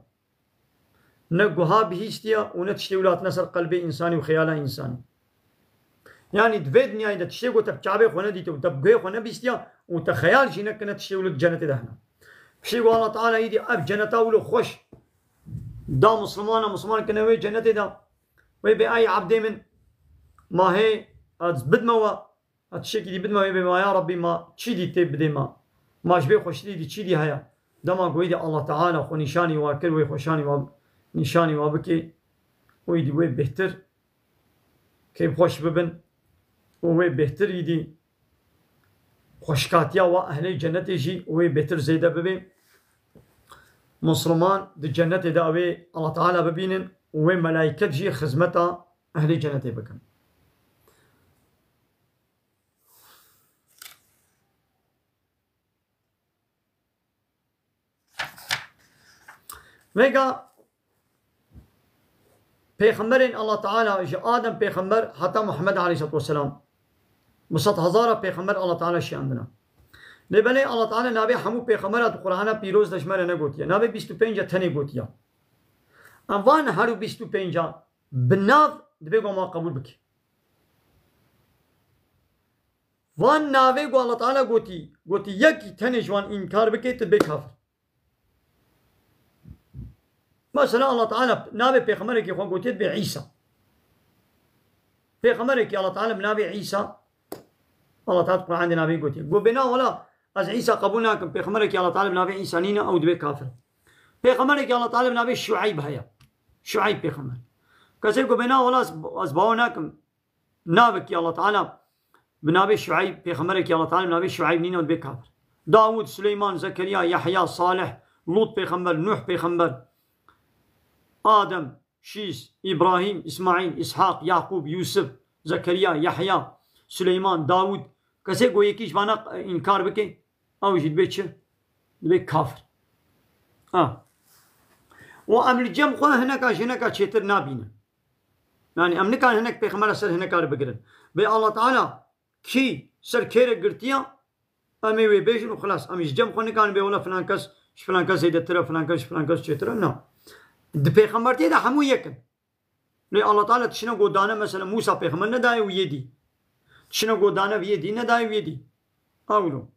ne guha bihîstiya û ne tiştê wilo hatine ser qelbê însanî û xeyala însanî. Yanî di vê dinyayê de tiştê ku te bi çavê xwe nedîtiye û te bi guhê xwe nebîstiya û te xeyal jî nekine tiştê wilo di cennetê de hene. Piştî ku Allah Teala îdî ev cenneta wilo xweş da Muslimana, Musliman kine wê cennetê de, wê bê ay ebdê min, ma hê ez bidme we, ez tiştekî dî bidme wê bê ma ya Rabbî ma çî dî tê bidê ma. Ma ji bê xweştirî dî çî dî heye. Dema ku êdî Allah Teala xwe nîşanî wa kir, wê xweşanî wa nîşanî wa bike, û êdî wê bêhtir kêfxweş bibin û wê bêhtir êdî xweşkatiya wa ehlê cennetê jî û wê bêhtir zêde bibe. Musliman di cennetê de ew ê Allah Teala bibînin û wê melayket jî xizmeta ehlê cennetê bikin. Vêga pêxemberên Allah Teala ji Adem pêxember heta Muhammed aleyhissalatu vesselam bi sed hezara pêxember Allah Teala şiyandina. Lê belê Allah Teala navê hemû pêxembera di Qur'ana pîroz de ji me re negotiye. Navê bîst û pênc tenê gotiye. Em van her û bîst û pênc bi nav dibê ku ma qebûl bike. Van navê ku Allah Teala gotî, gotî yekî tenê ji wan înkar bike, tu dibê kafir. Mesela Allah Teala navê pêxemberekî xwe gotiye dibê Îsa. Pêxemberekî Allah Teala bi navê Îsa, Allah Teala Qur'an de navê gotiye. Go bêna wala ez Îsa qebûl nakim, pêxemberekî Allah Teala bi navê Îsa nîne, ew dibê kafir. Pêxemberekî Allah Teala bi navê Şueyb heye. Şueyb pêxember. Kesê go bêna wala ez, ez bawer nakim. Navekî Allah Teala bi navê Şueyb, pêxemberekî Allah Teala bi navê Şueyb nîne, dibê kafir. Dawud, Suleyman, Zekeriya, Yahya, Salih, Lut pêxember, Nuh pêxember, Adem, Şîs, Îbrahîm, Îsmaîl, Îshaq, Yaqûb, Yûsif, Zekeriya, Yahya, Suleyman, Dawud. Kesê ku yekî ji vana înkar bike, ew jî dibê çi? Dibê kafir. Ha. Û em li cem xwe hineka ji hineka çêtir nabînin. Yani em nikarin hinek pêxembera ser hineka re bigirin. Bê Allah Teala kî ser kê re girtiya, em ê wê bêjin û xilas. Em ji cem xwe nikarin bê wela filan kes ji filan kes zêdetir e, filan kes ji filan kes çêtir e. Na. Di pêxembertiyê de hemû yek in. Lê Allah Teala tiştine ku dane, mesela Musa pêxember nedayê û yê dî. Tiştine ku dane vî yê dî, nedayê vî yê dî. Ewlo.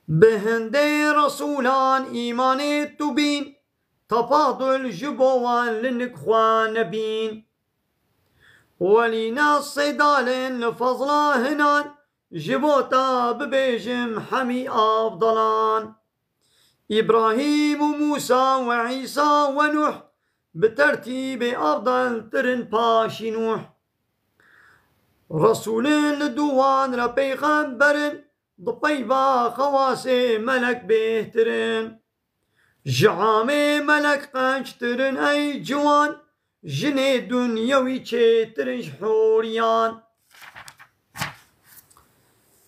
Bi hindê resûlan îmanê tu bîn, tefadul ji bo wan li nik xwe nebîn. Welî nas sêdalên li fezla hinan, ji bo ta bibêjim hemî avdalan. Îbrahîm û Mûsa we Îsa we Nuh, bi tertîbê avdaltirin paşî Nuh. Resûlin li dû wan re pêxemberin, di peyva xewasê melek bêhtirin. Ji amê melek qençtirin ey ciwan, jinê dunyewî çêtirin ji hûriyan.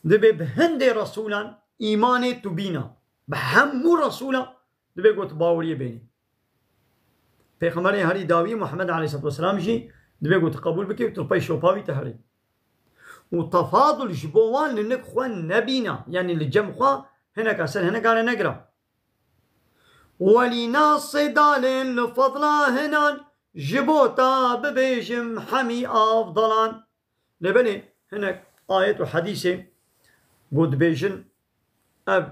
Dibê bi hindê resûlan îmanê tu bîna. Bi hemû resûlan dibê ku tu baweriyê bênî. Pêxemberê herî dawî Muhammed aleyhisselatu vesselam jî dibê ku tu qebûl bikî û tu li pey şopa wî tu herî. Û tefadul ji bo wan li nik xwe nebîna. Yanî li cem xwe hineka ser hineka re negira. Welî nas sêdalên li fedla hinan, ji bo ta bibêjim hemî avdalan. Lê belê hinek ayet û hedîsê ku dibêjin ev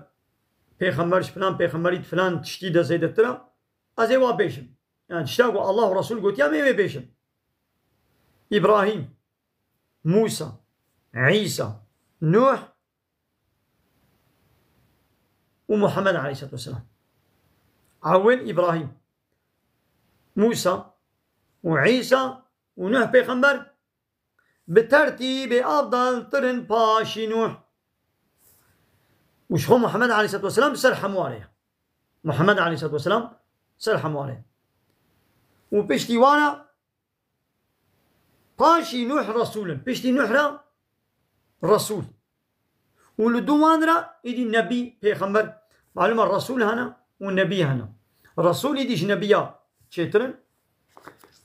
pêxember ji filan pêxemberî di filan tiştî de zêdetir e, ez ê wa bêjim. Yani tişta ku Allah û Resul gotiya, em ê wê bêjin. Îbrahîm, Mûsa, Îsa, Nuh û Muhammed aleyhisselatu vesselam. Ewil Îbrahîm, Mûsa û Îsa û Nuh pêxember bi tertîbê avdaltirin paşî Nuh. Û ji xwe Muhammed aleyhisselatu vesselam ser hemû are ye. Muhammed aleyhisselatu vesselam ser hemû are ye. Û piştî wan re Paşî Nuh Resûl in. Piştî Nuh re Resûl. Û li dû wan re îdî Nebî, Pêxember. Malûm e Resûl hene û Nebî hene. Resûl îdî ji Nebiya çêtir in.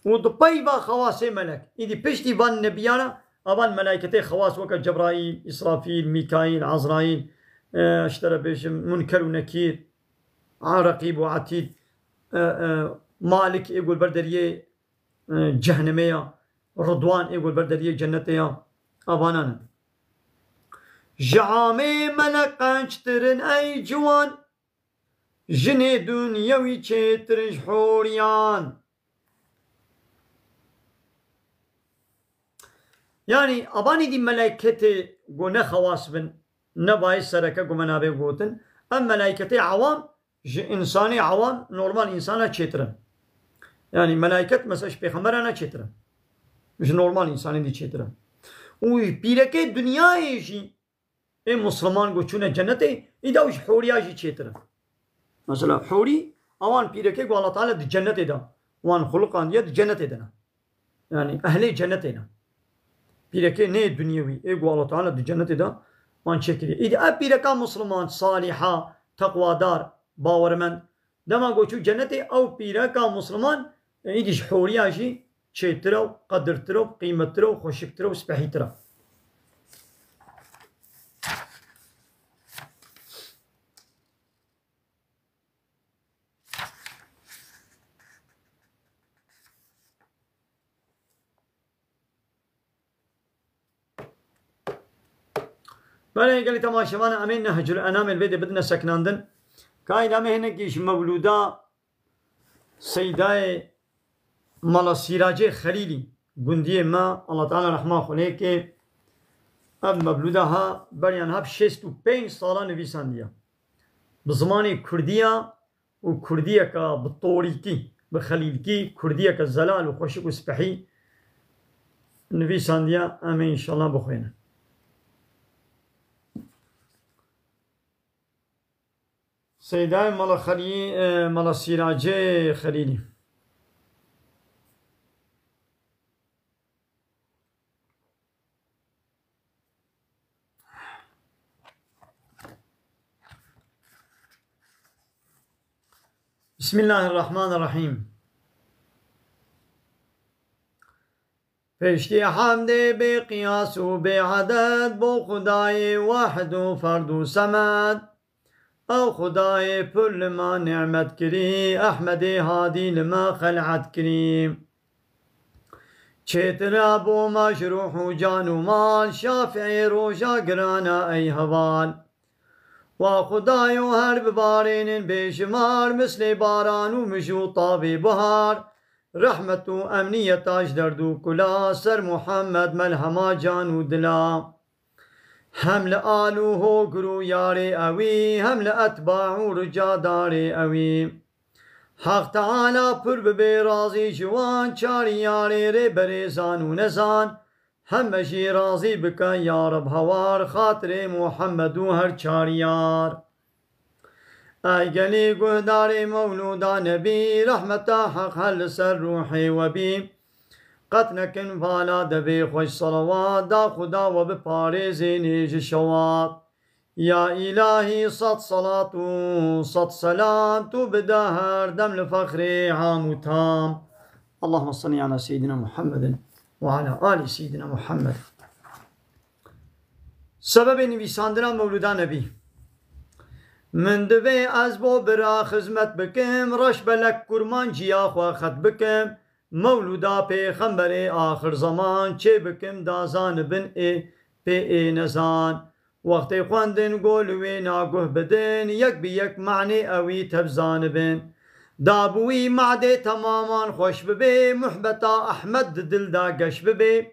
Û di peyva xewasê melek. Îdî piştî van Nebiya re, avan melayketê xewas weke Cebraîl, Îsrafîl, Mîkaîl, Ezraîl, e, ji te re bêjim, Munker û Nekîr, a Reqîb û Etîd, e, e, Malik ê ku li ber deriyê e, cehnemê ya, Ridwan ê ku li ber deriyê cennetê ya, avanan in. Ji amê melek qençtir in ey ciwan, jinê dunyewî çêtir in ji hûriyan. Yanî, avanî dî meleketê ku ne xewas bin, ne bayê sereke ku me nabê gotin, Em melayketê ewam ji însanê ewam, normal însana çêtir in. Yanî melayket mesela ji pêxembera ne çêtir in. Ji normal însanê dî çêtir in. Û pîrekê dinyayê jî ê Musliman ku çûne cennetê, îda û ji horiya jî çêtir in. Mesela horî, ewan pîrekê ku Allah Teala di cennetê de, wan xuluqandiye di cennetê de ne. Yanî ehlê cennetê ne. Pîrekê nê dinyewî, ê ku Allah Teala di cennetê de wan çêkiriye. Îdî ev pîreka Musliman, salîha, teqwadar, bawermend, dema ku çû cennetê, ew pîreka Musliman, ê, îdî ji horiya jî çêtir e û qedirtir e û qîmettir e û xweşiktir e û spehîtir e. Belê gelî temaşevana, em ê Nehcul Enamê li vê dê bidine sekinandin. Kayda me hinekî ji mewlûda Seydayê Mala Sîracê Xelîlî, gundiyê me, Allah Teala rehma xwe lê ke, ev mevlûda ha beriyan ha bi şêst û pênc sala nivîsandiye. Bi zimanê kurdî ya û kurdiyeka bi torîkî, bi xelîlkî, kurdiyeka zelal û xweşik û spehî nivîsandiye. Em ê înşallah bixwînin. Seydayê Mala Xelî-, e, Mala Sîracê Xelîlî. Bismillahirrahmanirrahîm. Piştî hemdê bê qiyas û bê edet bo Xwedayê wahid û ferd û semed. Ew Xwedayê pir li me nîmet kirî, Ehmedê Hadî li me xel'et kirî. Çêtir e bo me ji ruh û can û mal, Şafi'ê roja giran e ey heval. Wa Xudayo her bibarênin bêjimar, mislê baran û mij û tavê buhar, rehmet û emniyeta ji derd û kula, ser Muhammed melhema can û dila. Hem li al û hogir û yarê ewî, hem li etba û ricadarê ewî. Heq Teala pir bibe razî ji wan, çar yarê rêberê zan û nezan, heme jî razî bike ya Reb hewar, xatirê Muhammed û her çar yar. Ey gelî guhdarê mewlûda Nebî, rehmeta Heq her li ser ruhê we bî. Qet nekin vala devê xweş salawat, da Xuda we biparêzênê ji şewat. Ya îlahî, sed salat û sed selam, tu bide her dem li fexrê am û tam. Allahümme salli ala seyyidina Muhammedin ve ala ali seyyidina Muhammed. Sebebê nivîsandina Mewlûda Nebî. Min divê ez bo bira xizmet bikim, reş belek kurmanciya xwe xet bikim, Mewlûda Pêxemberê axir zeman çê bikim da zanibin ê pê ê nezan. Wextê xwendin go li wê na guh bidin, yek bi yek manê ewî tev zanibin. Da bi wî madê temaman xweş bibê, muhbeta Ehmed di dil da geş bibê.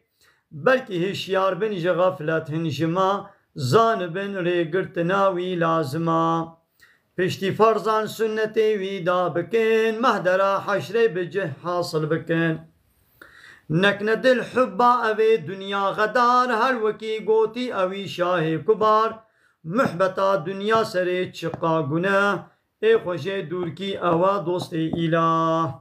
Belkî hişyar bin ji xeflet hin ji ma, zanibin rêgirtina wî lazim a. Piştî ferzan sunnetê wî da bikin, mehdera heşrê bi cih hasil bikin. Nekne dil hubba evê dinya xedar, her wekî gotî ewî şahê kubar, muhbeta dinya serê çiqa guneh, ê xwe jê dûrkî ewa dostê îlah.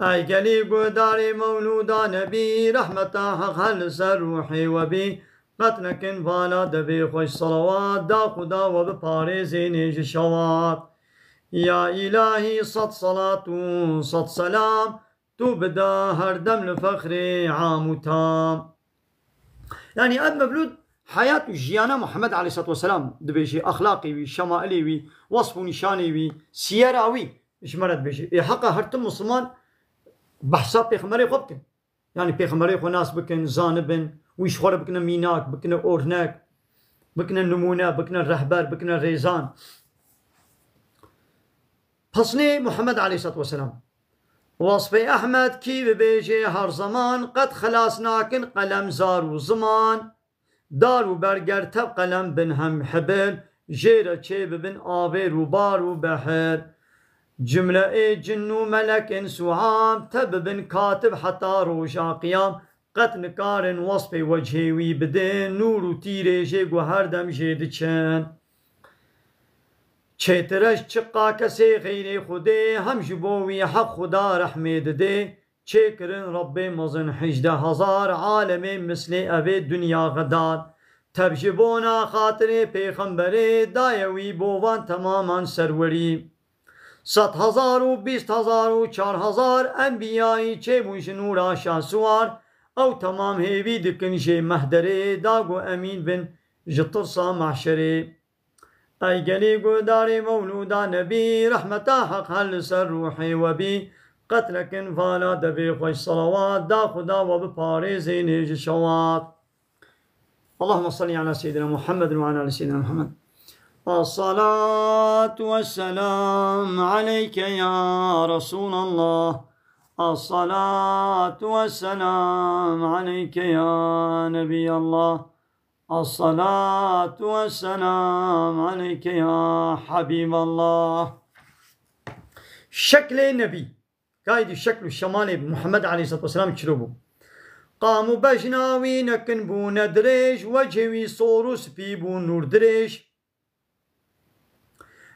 Ey gelî guhdarê mewlûda Nebî, rehmeta Heq her li ser ruhê we bî. Qet nekin vala devê xweş salawat, da Xuda we biparêzênê ji şewat. Ya îlahî, sed salat û sed selam, tu bida her dem li fexrê am û tam. Yanî ev mevlûd heyat û jiyana Muhammed aleyhissalatu vesselam dibêjê, exlaqê wî, şemailê wî, wesf û nîşanê wî, siyera wî. Ji me re dibêje. Ê heqa her tim Musliman behsa Pêxemberê xwe bikin. Yanî Pêxemberê xwe nas bikin, zanibin, wî ji xwe re bikine mînak, bikine ornek, bikine nimûne, bikine rehber, bikine rêzan. Pesnê Muhammed aleyhissalatu vesselam. Wasfê Ehmed kî bibêje her zeman, qet xelas nakin qelem zar û ziman. Dar û ber ger tev qelem bin hem hibil, jê re çê bibin avêr û bar û behir. Cimle ê cin û melek, ins û am, te bibin katib heta roja qiyam, qet nikarin wesfê wechê wî bidin, nûr û tîrê jê ku her dem jê diçin. Çêtir e ji çiqa kesê xeyrê Xwedê, hem ji bo wî heq Xweda rehmê didê, çêkirin Rebbê mezin hejdeh hezar alemê mislê evê dinya xedar. Tev ji bona xatirê pêxemberê daye wî bo van temaman serwerî. Sed hezar û bîst hezar û çar hezar enbiyayî çêbûn ji nûra şahsiwar, ew temam hêvî dikin jê mehderê, da ku emîn bin ji tirsa mahşerê. Ey gelî guhdarê mewlûda nebî, rehmeta heq her li ser ruhê we bî, qet nekin vala devê xwe ji selawat, da Xuda we biparêzê nê ji şewat. اللهم صل على سيدنا محمد وعلى آل سيدنا محمد. الصلاة والسلام عليك يا رسول الله. الصلاة والسلام عليك يا نبي الله. الصلاة والسلام عليك يا حبيب الله. Şeklê Nebî. Kaydî şekl û şemalê Muhammed aleyhisselatu vesselam çilo bû. Qam û bejna wî nekin bû ne dirêj, wecê wî sor û spî bû nûr dirêj.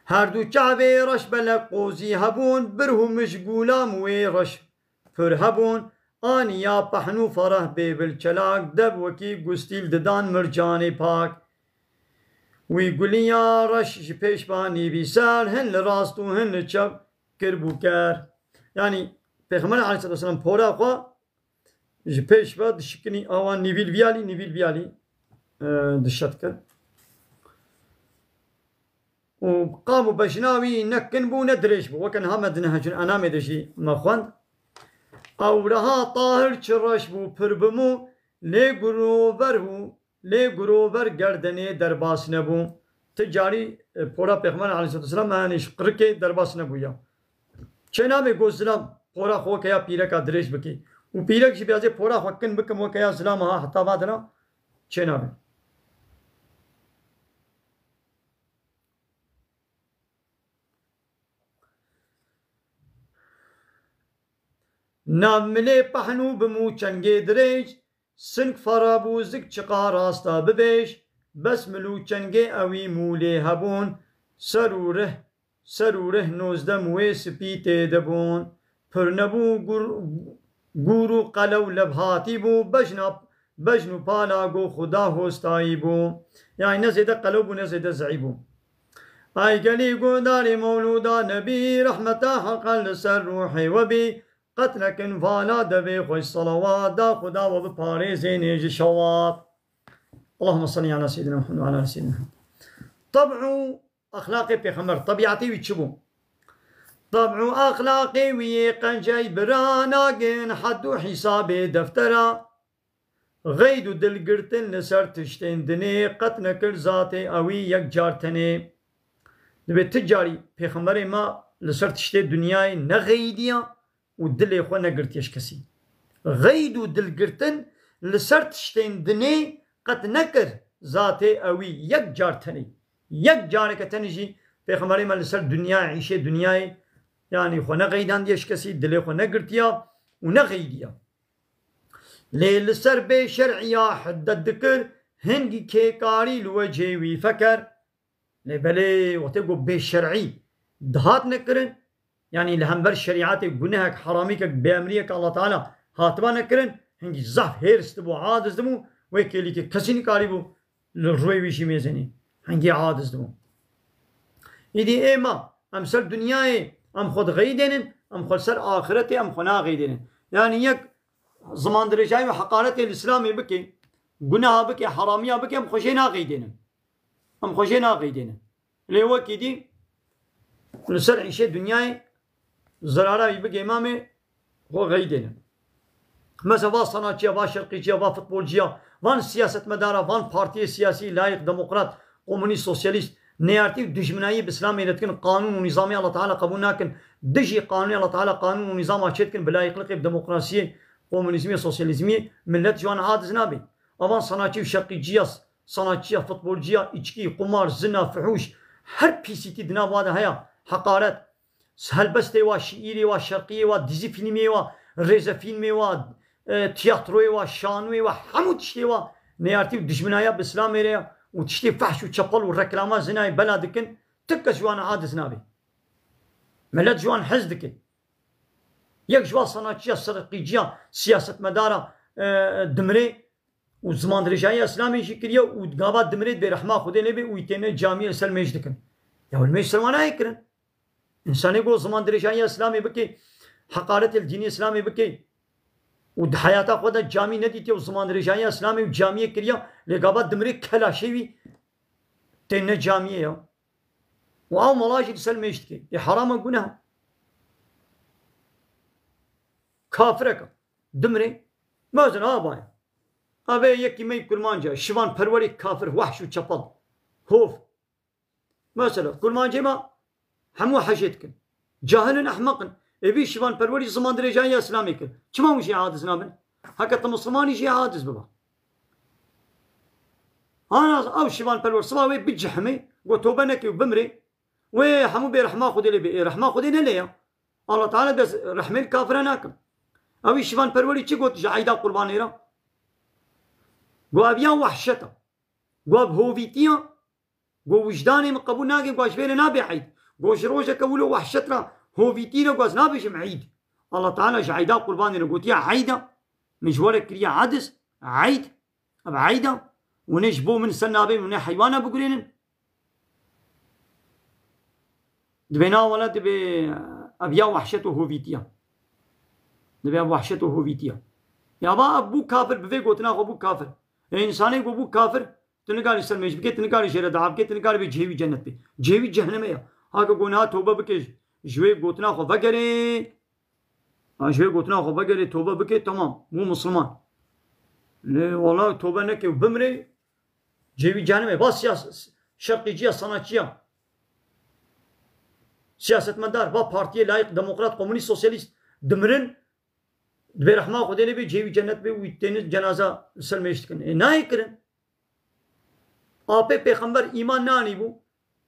Her du çavê reş belek qozî hebûn, birh û mij gulam wê reş pir hebûn. Aniya pehn û fereh bêbil çelak, dev wekî gustîl didan mircanê pak. Wî guliya reş ji pêş ba nîvîser, hin li rast û hin li çep kir bû ker. Yanî Pêxember aleyhisselatu vesselam pora xwe ji pêş ve dişikinî awa nîvîl viyalî, nîvîl viyalî, e, dişetkir. Û qam û bejna wî ne kin bû ne dirêj bû. Weke niha me di Nehecul Enamê de jî me xwend. Ewreha tahir çi reş bû pir bimû, lê gurover û lê gurover gerdenê derbas nebû. Ti carî, e, pora Pêxember aleyhisselatu vesselam, yanî ji qirikê derbas nebûya. Çênabe ku zilam pora xwe weke ya pîreka dirêj bike. Û pîrek jî bêazê pora xwe kin bikim weke ya zilama ha heta vadina çênabe. Nav milê pehn û bim û çengê dirêj, sing fara bû zik çiqa rasta bibêj, bes mil û çengê ewî mûlê hebûn, ser û rih, ser û rih nozdeh mûyê spî tê de bûn. Pir nebû gur, gûr û qelew levhatî bû, bejna, bejn û pala go Xuda hostayî bû. Yanî ne zêde qelew bû, ne zêde zeî bû. Ay gelî guhdarê mewlûda nebî, rehmeta heqe li ser ruhê we bî, qet nekin vala devê xwe ji selawat, da Xuda we biparêzê nê ji şewat. Allahümme salli ala seyyidina Muhammed ve ala ali seyyidina Muhammed. Teb'u Exlaqê Pêxember, tebîatê wî çi bû? Teb û exlaqê wî yê qencey bira nagin hed û hîsabê deftera. Xeyd û dilgirtin li ser tiştên dinê qet nekir zatê ewî yek car tenê. Divê ti carî Pêxemberê me li ser tiştê dinyayê nexeyidiya û dilê xwe negirtiye ji kesî. Xeyd û dilgirtin li ser tiştên dinê qet nekir zatê ewî yek car tenê. Yek careke tenê jî Pêxemberê me li ser dinya, îşê dinyayê, yanî xwe nexeydandiye ji kesî, dilê xwe negirtiya û nexeydiya. Lê li ser bê şer'iya hiddet dikir, hingî kêkarî li wecê wî feker. Lê belê wextê ku bê şer'î dihat nekirin, yanî li hember şerîetê gunehek, heramîkek, bêemriyek Allah Teala hatiba nekirin, hingî zaf hêrs dibû, aciz dibû, wê kêlîkê kesî nikarîbû li rûyê wî jî mêzênê. Hingî aciz dibû. Îdî ê ma, em ser dinyayê, em xwe dixeyidênin, em xwe ser axiretê, em xwe naxeyidênin. Yanî yek zimandirêjayî û heqaretê li Îslamê bike, guneha bike, heramiya bike, em xwe jê naxeyidênin. Em xwe jê naxeyidêne. Lê wekî dî li ser îşê dinyayê zerara wî bigê mamê xwe xeyidêne. Mesela va sanatçiya, va şerqîciya, va futbolciya, van siyasetmedara, van partiyê siyasî, layîq, demokrat, komunîst, sosyalîst, neyartî û dijminayî bi Îslamê re dikin, qanûn û nîzamê Allah Teala qebûl nakin, dijî qanûnê Allah Teala qanûn û nîzama çê dikin, bi layîqliqê, bi demokrasiyê, komunîzmê, sosyalîzmê, millet ji wan aciz nabe. Avan sanatçî û şerqîciya Sanatçiya, futbolciya, îçkî, qumar, zina, fihûş, her pîsîtî di nav wa de heye, heqaret. Helbestê wa, şiîrê wa, şerqiyê wa, dizî fîlmê wa, rêzefîlmê wa, e, tiyatroyê wa, şanoyê wa, hemû tiştê wa neyartî û dijminaya bi Îslamê re ye û tiştê fehş û çepel û reklama zinayê bela dikin, ti kes ji wan aciz nabe. Milet ji wan hez dike. Yek ji wan sanatçiya, serqîciya, siyasetmedara, e, dimirê û zimandirêjahiya Îslamê jî kiriye û gava dimirê dibê rehma Xwedê lê bê û wî têne camiyê li ser mêj dikin. Ya li mêj ser wan nayê kirin. Însanê ku zimandirêjahiya Îslamê bike, heqaretê li dînê Îslamê bike û di heyata xwe de camî nedîtiye û zimandirêjahiya Îslamê û camiyê kiriye, lê gava dimirê kelaşê wî têne camiyê ya. Û ew mala jî li ser mêj dike. Ê heram e, guneh e. Kafirek e. Dimirê. Mezin ha bayê. Avê yekî me yî kurmanc e. Şivan perwerê kafir, wehş û çepel. Hov. Mesela, kurmancê me hemû hecê dikin. Cahil in, ehmeq in. Ê vî şivan perwerî zimandirêjahiya Îslamê kir. Çima hûn jê aciz nabin? Heke tu Mislimanî jê aciz biba. Ana ew şivan perwer siba wê bicihimê, got tobe neke û bimrê. Wê hemû bê rehma Xwedê lê bê. Ê rehma Xwedê ne lê ya. Allah Teala dest rehmê li kafira nakin. Ew î şivan perwerî çi got ji eyda qurbanê re? Got ev ya wehşet e. Got ev hovîtî ya. Got wijdanê min qebûl nake, got ji vê re nabe eyd. Got ji rojeke wilo wehşet re hovîtî re got ez nabêjim eyd. Allah Teala ji eyda qurbanê re gotiye eyd e. Min ji we re kiriye aciz, eyd. Ev eyd e. Hûn ê ji bo min ser nabên, hûn ê heywana bigurênin. Dibê na wele dibê ev ya wehşet û hovîtiya. Dibê ev wehşet û hovîtiya. Ya ba ev bû kafir, bi vê gotina xwe bû kafir. Ê însanê ku bû kafir, tu nikarî ser mêj bikê, tu nikarî jê re dua bikê, tu nikarî bê cihê wî cennet bê. Cihê wî cehneme ya. Hake ku niha tobe bike, ji wê gotina xwe vegerê. Ha, ji wê gotina xwe vegerê, tobe bike, tamam, bû Misliman. Lê wala tobe neke û bimrê, cihê wî cehennemê. Va siyas-, şerqîciya, sanatçiya, siyasetmedar, va partiyê layîq, demokrat, komunîst, sosyalîst dimirin, dibê rehma Xwedê lê bê, cihê wî cennet bê û têne cenaza li ser mêj dikin. Ê, nayê kirin. Apê pêxember îman nanîbû.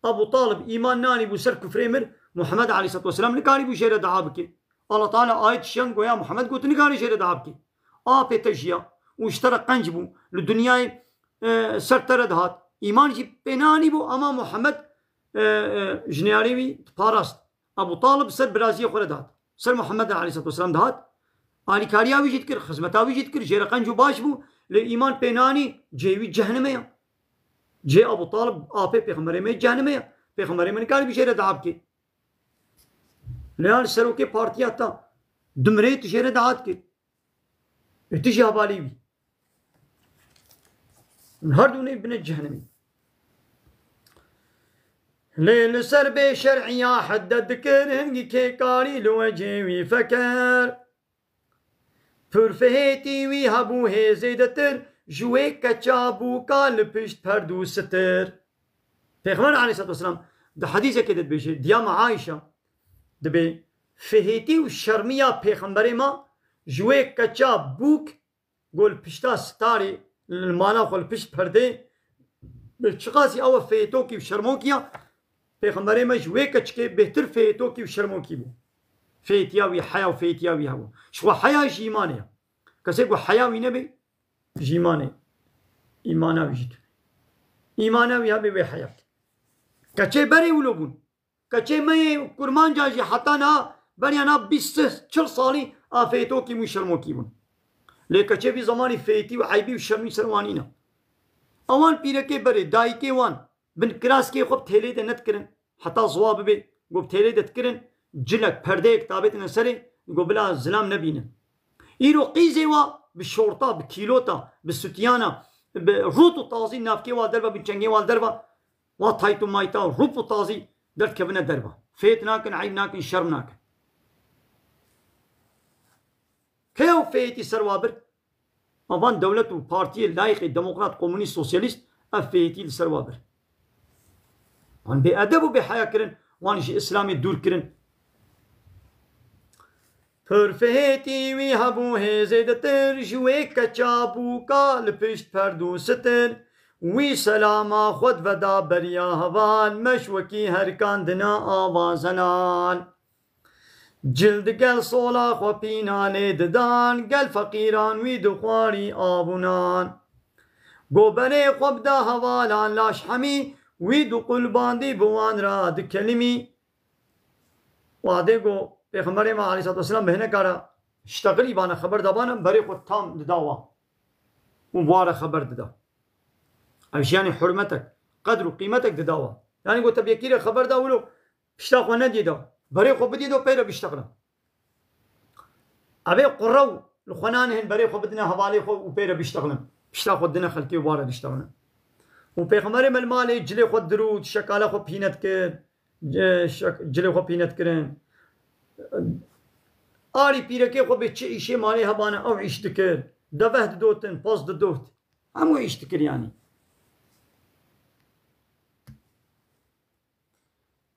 Ebu Talib îman nanîbû, ser kufrê mir. Muhammed aleyhisselatu vesselam nikarîbû jê re dua bike. Allah Teala ayet şiyan goya Muhammed got nikarî jê re dua bike. Apê te jiya û ji te re qenc bû. Li dinyayê, e, ser te re dihat. Îman jî pê nanîbû ama Muhammed, e, e, jiniyarê wî diparast. Ebu Talib ser biraziyê xwe re dihat. Ser Muhammed aleyhisselatu vesselam dihat. Alîkariya wî jî dikir, xizmeta wî jî dikir, jê re qenc û baş bû. Lê îman pê nanî, cihê wî cehenime ya. Cihê Ebu Talib apê pêxemberê me cehenime ya. Pêxemberê me nikarî bi jê re dua bike. Lê ya li serokê partiya te dimirê tu jê re dua dike. Ê tu jî hevalê wî. Hûn her du nê bine cehennemê. Lê li ser bê şer'iya hedde dikir, hingî kê karî li wecê wî feker. Pir fihêtî wî hebû hê zêdetir, ji wê keça bûka li pişt perdû sitir. Pêxember aleyhisselatu vesselam di hedîsekê de dibêje, diya me Aîşa, dibê, fihêtî û şermiya pêxemberê me ji wê keça bûk, go li pişta sitarê, li mala xwe li pişt perdê, bi çiqasî ew e fihêtokî û şermokî ya, pêxemberê me ji wê keçikê bêhtir fihêtokî û şermokî bû. Fihêtiya wî heya û fihêtiya wî hebû. Ji xwe heya ji îmanê ya. Kesê ku heya wî nebê, ji îmanê, îmana wî jî tune. Îmana wî hebe wê heya bike. Keçê berê wilo bûn. Keçê me yê kurmanca jî heta niha beriya niha bîst, sih, çil salî a fêtokî bûn, şermokî bûn. Lê keçê vî zemanî fêtî û eybî û şermî ser wan nîne. Ewan pîrekê berê, dayikê wan, bin kiraskê xwe bi têlê de nedikirin. Heta ziwa bibê, go bi têlê de dikirin, cilek, perdeyek tabêtine serê, go bila zilam nebînin. Îro qîzê wa bi şorta, bi kîlota, bi sutiyana, bi rût û tazî navkê wa derve, bi çengê wa derve, wa tayt û mayta, rûp û tazî derdikevine derve. Fêt nakin, eyb nakin, şerm nakin. Kê ew fêtî ser wa bir? Ma van dewlet û partiyê layîqê demokrat, komunîst, sosyalîst ev fêtî li ser wa bir. Wan bêedeb û bêheya kirin, wan ji Îslamê dûr kirin. Pir fihêtî wî hebû hê zêdetir, ji wê keça bûka li pişt perdû sitir. Wî selama xwe diveda beriya heval, meş wekî herikandina ava zelal. Cil digel sola xwe pînanê didan, gel feqîran wî dixwarî av û nan. Go berê xwe bida hevalan laş hemî, wî diqulbandî bi wan re dikelimî. Wadê go Pêxemberê me aleyhissalatu vesselam bi hineka re ştexilî bane xeber dabane, berê xwe tam dida wan. Û wa re xeber dida. Ev jî yanî hurmetek, qedr û qîmetek dida wan. Yanî go te bi yekî re xeber da wilo pişta xwe nedî da. Berê xwe bidî do pê re biştexile. Evê qurew li xwe nanihên berê xwe bidine hevalê xwe û pê re biştexilin. Pişta xwe dine xelkê û wa re diştexilin. Û Pêxemberê me li malê cilê xwe dirût, şekale xwe pîne dikir. Ci-, şek-, cilê xwe pîne dikirin. Arî pîrekê xwe bê çi îşê malê hebane ew îş dikir. Deveh didotin, poz didot. Hemû îş dikir yanî.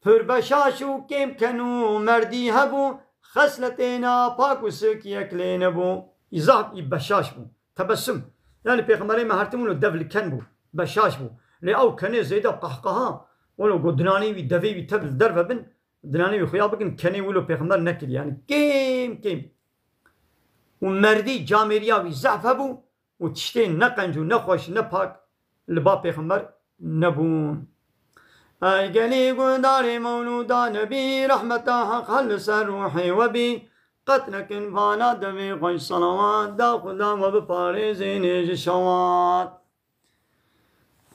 Pir beşaş û kêmken û merdî hebû, xesletê napak û sik yek lê nebû. Î zaf î beşaş bû. Tebessum. Yanî Pêxemberê me her tim wilo dev li ken bû. Beşaş bû. Lê ew kenê zêde qehqeha. Wilo go dinanê wî devê wî tev li derve bin, dinanê wî xuya bikin, kenê wilo Pêxember nekir. Yanî kêm kêm. Û merdî camêriya wî zaf hebû. û tiştên ne qenc û ne xweş ne pak li ba Pêxember nebûn. Ey gelî guhdarê mewlûda nebî, rehmeta Heq hel li ser ruhê we bî. Qet nekin vana devê xweş selawat, da Xuda we biparêzê nêj û şewat.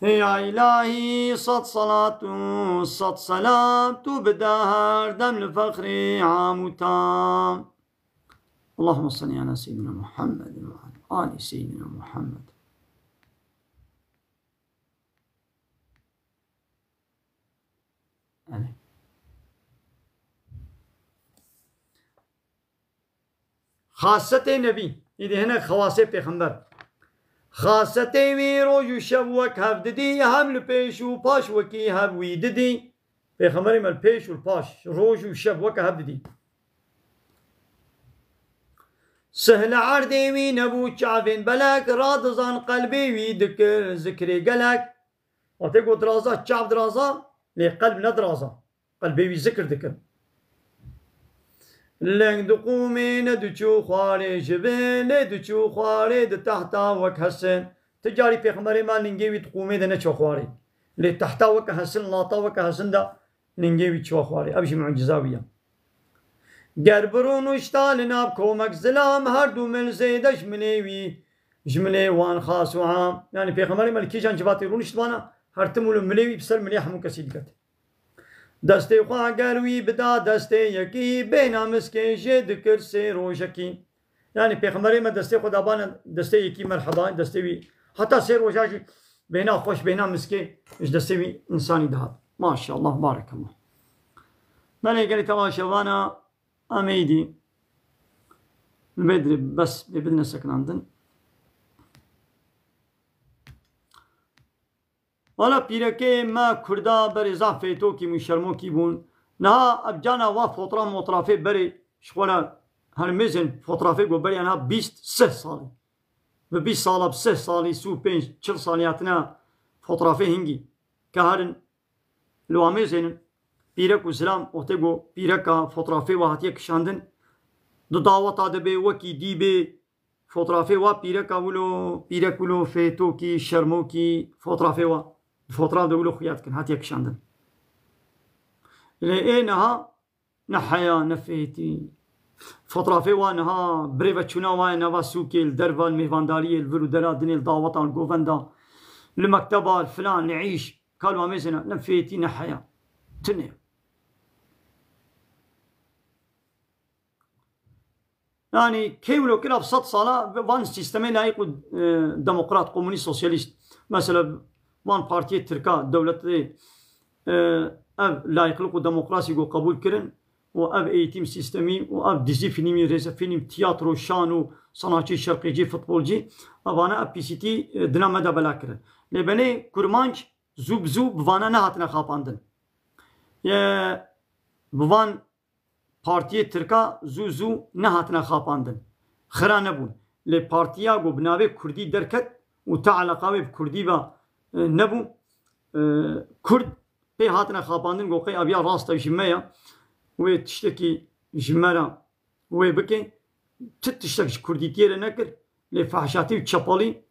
Ya îlahî, sed selat û sed selam, tu bide her dem li fexrê am û tam. Allahümme salli ala seyyidina Muhammed ve ala ali seyyidina Muhammed. Elê. Xasetê Nebî, îdî hinek xewasê Pêxember. Xasetê wî roj û şev wek hev didî, hem li pêş û paş wekî hev wî didî. Pêxemberê me li pêş û li paş, roj û şev weke hev didî. Sih li erdê wî nebû çavên belek, radizan qelbê wî dikir zikrê gelek. Wextê got diraza, çav diraza, lê qelb nediraza. Qelbê wî zikir dikir. Leng diqûmê nediçû xwarê ji bin, lê diçû xwarê di tehta wek hesin. Ti carî Pêxemberê me ningê wî di qûmê de neçû xwarê. Lê tehta weke hesin, lata weke hesin de ningê wî çû xwarê. Ev jî muciza wî ye. Ger bi rûnişta li nav komek zilam, her du mil zêde ji milê wî, ji milê wan xas û am. Yanî Pêxemberê me li kîjan civatê rûniştibana, her tim û li milê wî bi ser milê hemû kesî diket. Destê xwe ger wî bida destê yekî, bêhna miskê jê dikir sê rojekî. Yanî Pêxemberê me destê xwe dabane destê yekî, merheba, destê wî heta sê roja jî bêhna xweş, bêhna miskê ji destê wî însanî dihat. Maşallah, barekallah. Belê gelî temaşevana em êdî li vê dirê bes bê bidine sekinandin. Wala pîrekê me Kurda berê zaf fêtokî bûn, şermokî bûn. Niha ev cana wa fotraf motrafê berê ji xwe re her mêzên fotrafê ku berê niha bîst sih salî. Bi bîst sala, bi sih salî, sî û pênc, çil salî hatine fotrafê hingî. Ke herin li wa mêzênin, pîrek û zilam, wextê ku pîreka fotrafê wa hatiye kişandin, di daweta de bê, wekî dî bê, fotrafê wa pîreka wilo, pîrek wilo fêtokî, şermokî, fotrafê wa. Di fotraf de wilo xuya dikin, hatiye kişandin. Lê ê niha ne heya, ne fêtî. Fotrafê wa niha, birêve çûna wa ye nava sûkê, li derve, li mêvandariyê, li vir û dera dinê, li dawetan, li govenda, li mekteba, li filan, li îş. Ka li wa mêzêne, ne fêtî, ne heya. Tune. Yanî kê wilo kira bi sed sala van sîstemê layîq û, e, demokrat, komunîst, sosyalîst. Mesela van partiyê tirka dewletê, e, ev layîqlik û demokrasî ku qebûl kirin û ev eğitim sîstemî û ev dizî, fîlmî, rêzefîlm, tiyatro, şan û sanatçî, şerqîcî, futbolcî, evane ev P C T, e, dina me de bela kirin. Lê belê kurmanc zû bi zû bi vana nehatine xapandin. Ye, bi van partiyê tirka zû zû nehatine xapandin. Xira nebûn. Lê partiya ku bi navê Kurdî derket û ta eleqa wê bi Kurdî ve e, nebû. E, Kurd pê hatine xapandin, got qey eviya rast e ji me ye. Wê tiştekî ji me re wê bike. Ti tiştek ji Kurdîtiyê re nekir. Lê fehşatî û çepalî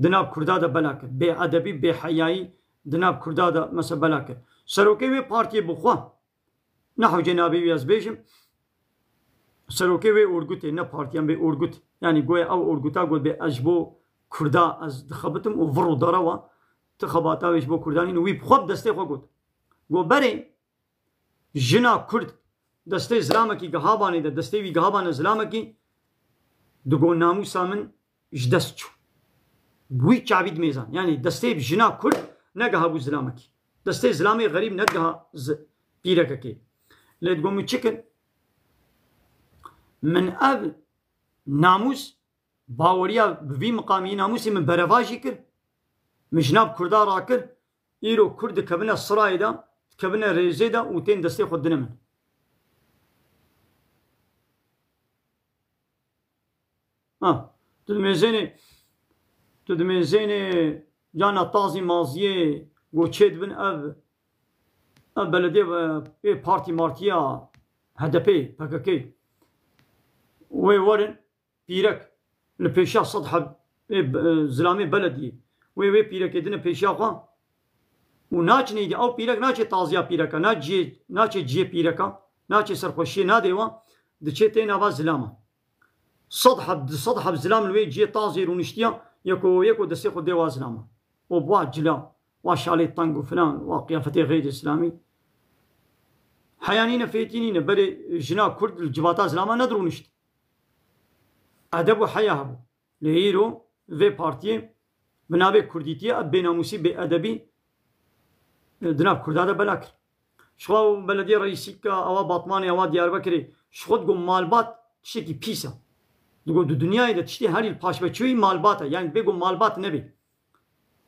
di nav Kurda de bela kir. Bêedebî, bêheyayî di nav Kurda de mesela bela kir. Serokê wê partiyê bi xwe, ne hewce navê wî ez bêjim, serokê wê orgutê, ne partiyan, vê orgut. Yanî goya ew orguta got bê ez ji bo Kurda ez dixebitim û vir û dara wa ti xebata wê ji bo Kurda nîn û wî bi xwe bi destê xwe got. Got berê jina Kurd destê zilamekî gihabanê de, destê wî gihabane zilamekî, digo namûsa min ji dest çû. Wî çavî dimêzan. Yanî destê jina Kurd negiha bû zilamekî. Destê zilamê xerîb nedigiha zi-, pîrekekê. Lê digo min çi kir? Min ev namûs, baweriya bi vî miqamî namûsê min berevajî kir. Min ji nav Kurda rakir. Îro Kurd dikevine sirayê de, dikevine rêzê de û tên destê xwe dine min. Ha, tu dimêzênê, tu dimêzênê cana tazî maziyê go çê dibin ev, ev belediye, e, ê partî martiya H D P, P K K. Wê werin pîrek li pêşiya sed heb ê, e, zilamê belediyê. Wê, wê pîrekê dine pêşiya xwe û naçin êdî. Ew pîrek naçe taziya pîreka, naçe, naçe ciyê pîreka, naçe serxweşiyê nadê wa, diçê tê nava zilama. Sed heb, du sed heb zilam li wê ciyê tazê rûniştiya, yeko yeko destê xwe dê wa zilama. Û wa cila, wa şalê teng û filan, wa qiyafetê xeyrî îslamî. Heya nîne, fêtî nîne, berê jina Kurd li civata zilama nedirûnişt. Edeb û heya hebû. Lê îro vê partiyê bi navê Kurdîtiyê ev bênamûsî, bêedebî, e, di nav Kurda de bela kir. Ji xwe ew belediyê reîsîka ewa Batmanê, ewa Diyarbekirê, ji xwe digo malbat tiştekî pîs e. Digo di dinyayê de tiştê herî li paşveçûyî malbat e. Yanî dibê ku malbat nebê.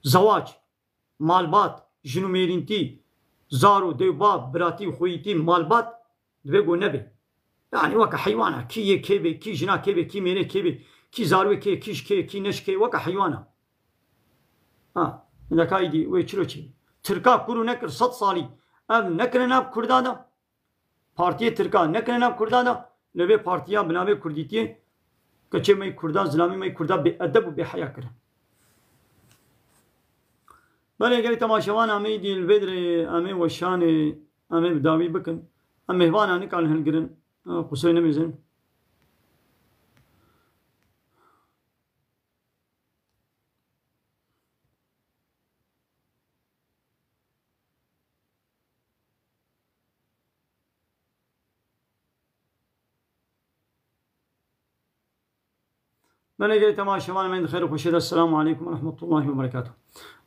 Zewac, malbat, jin û mêrîntî, zaro, dewbab, biratî û xweyîtî, malbat, divê ku nebe. Yanî weke heywana, kî yê kê bê, kî jina kê bê, kî mêrê kê bê, kî zarwê kê, kî ji kê, kî ne ji kê, weke heywana. Ha, hindeka îdî wê çilo çi? Tirka kuru nekir sed salî. Ev nekine nav Kurda de. Partiyê Tirka nekine nav Kurda de. Lê vê partiya bi navê Kurdîtiyê keçê me yê Kurda, zilamê me yê Kurda bêedeb û bêheya kirin. Belê gelî temaşevan, em ê dî li vê dirê, em ê weşanê, em ê bi dawî bikin. Em mêhvana nikan hilgirin. Qusey nemêzin. Belê gelî temaşevan, em ê di xêr û xweşê de. Esselamu aleykum ve rahmetullahi ve berekatuh.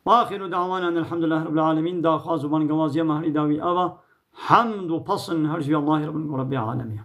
Ve axiru da'wana enelhamdülillahi rabbil alemin. Daxwaz û bangewaziya me herî dawî ava. Hemd û pesn her ji Allahî Rabbin û Rabbî alemî.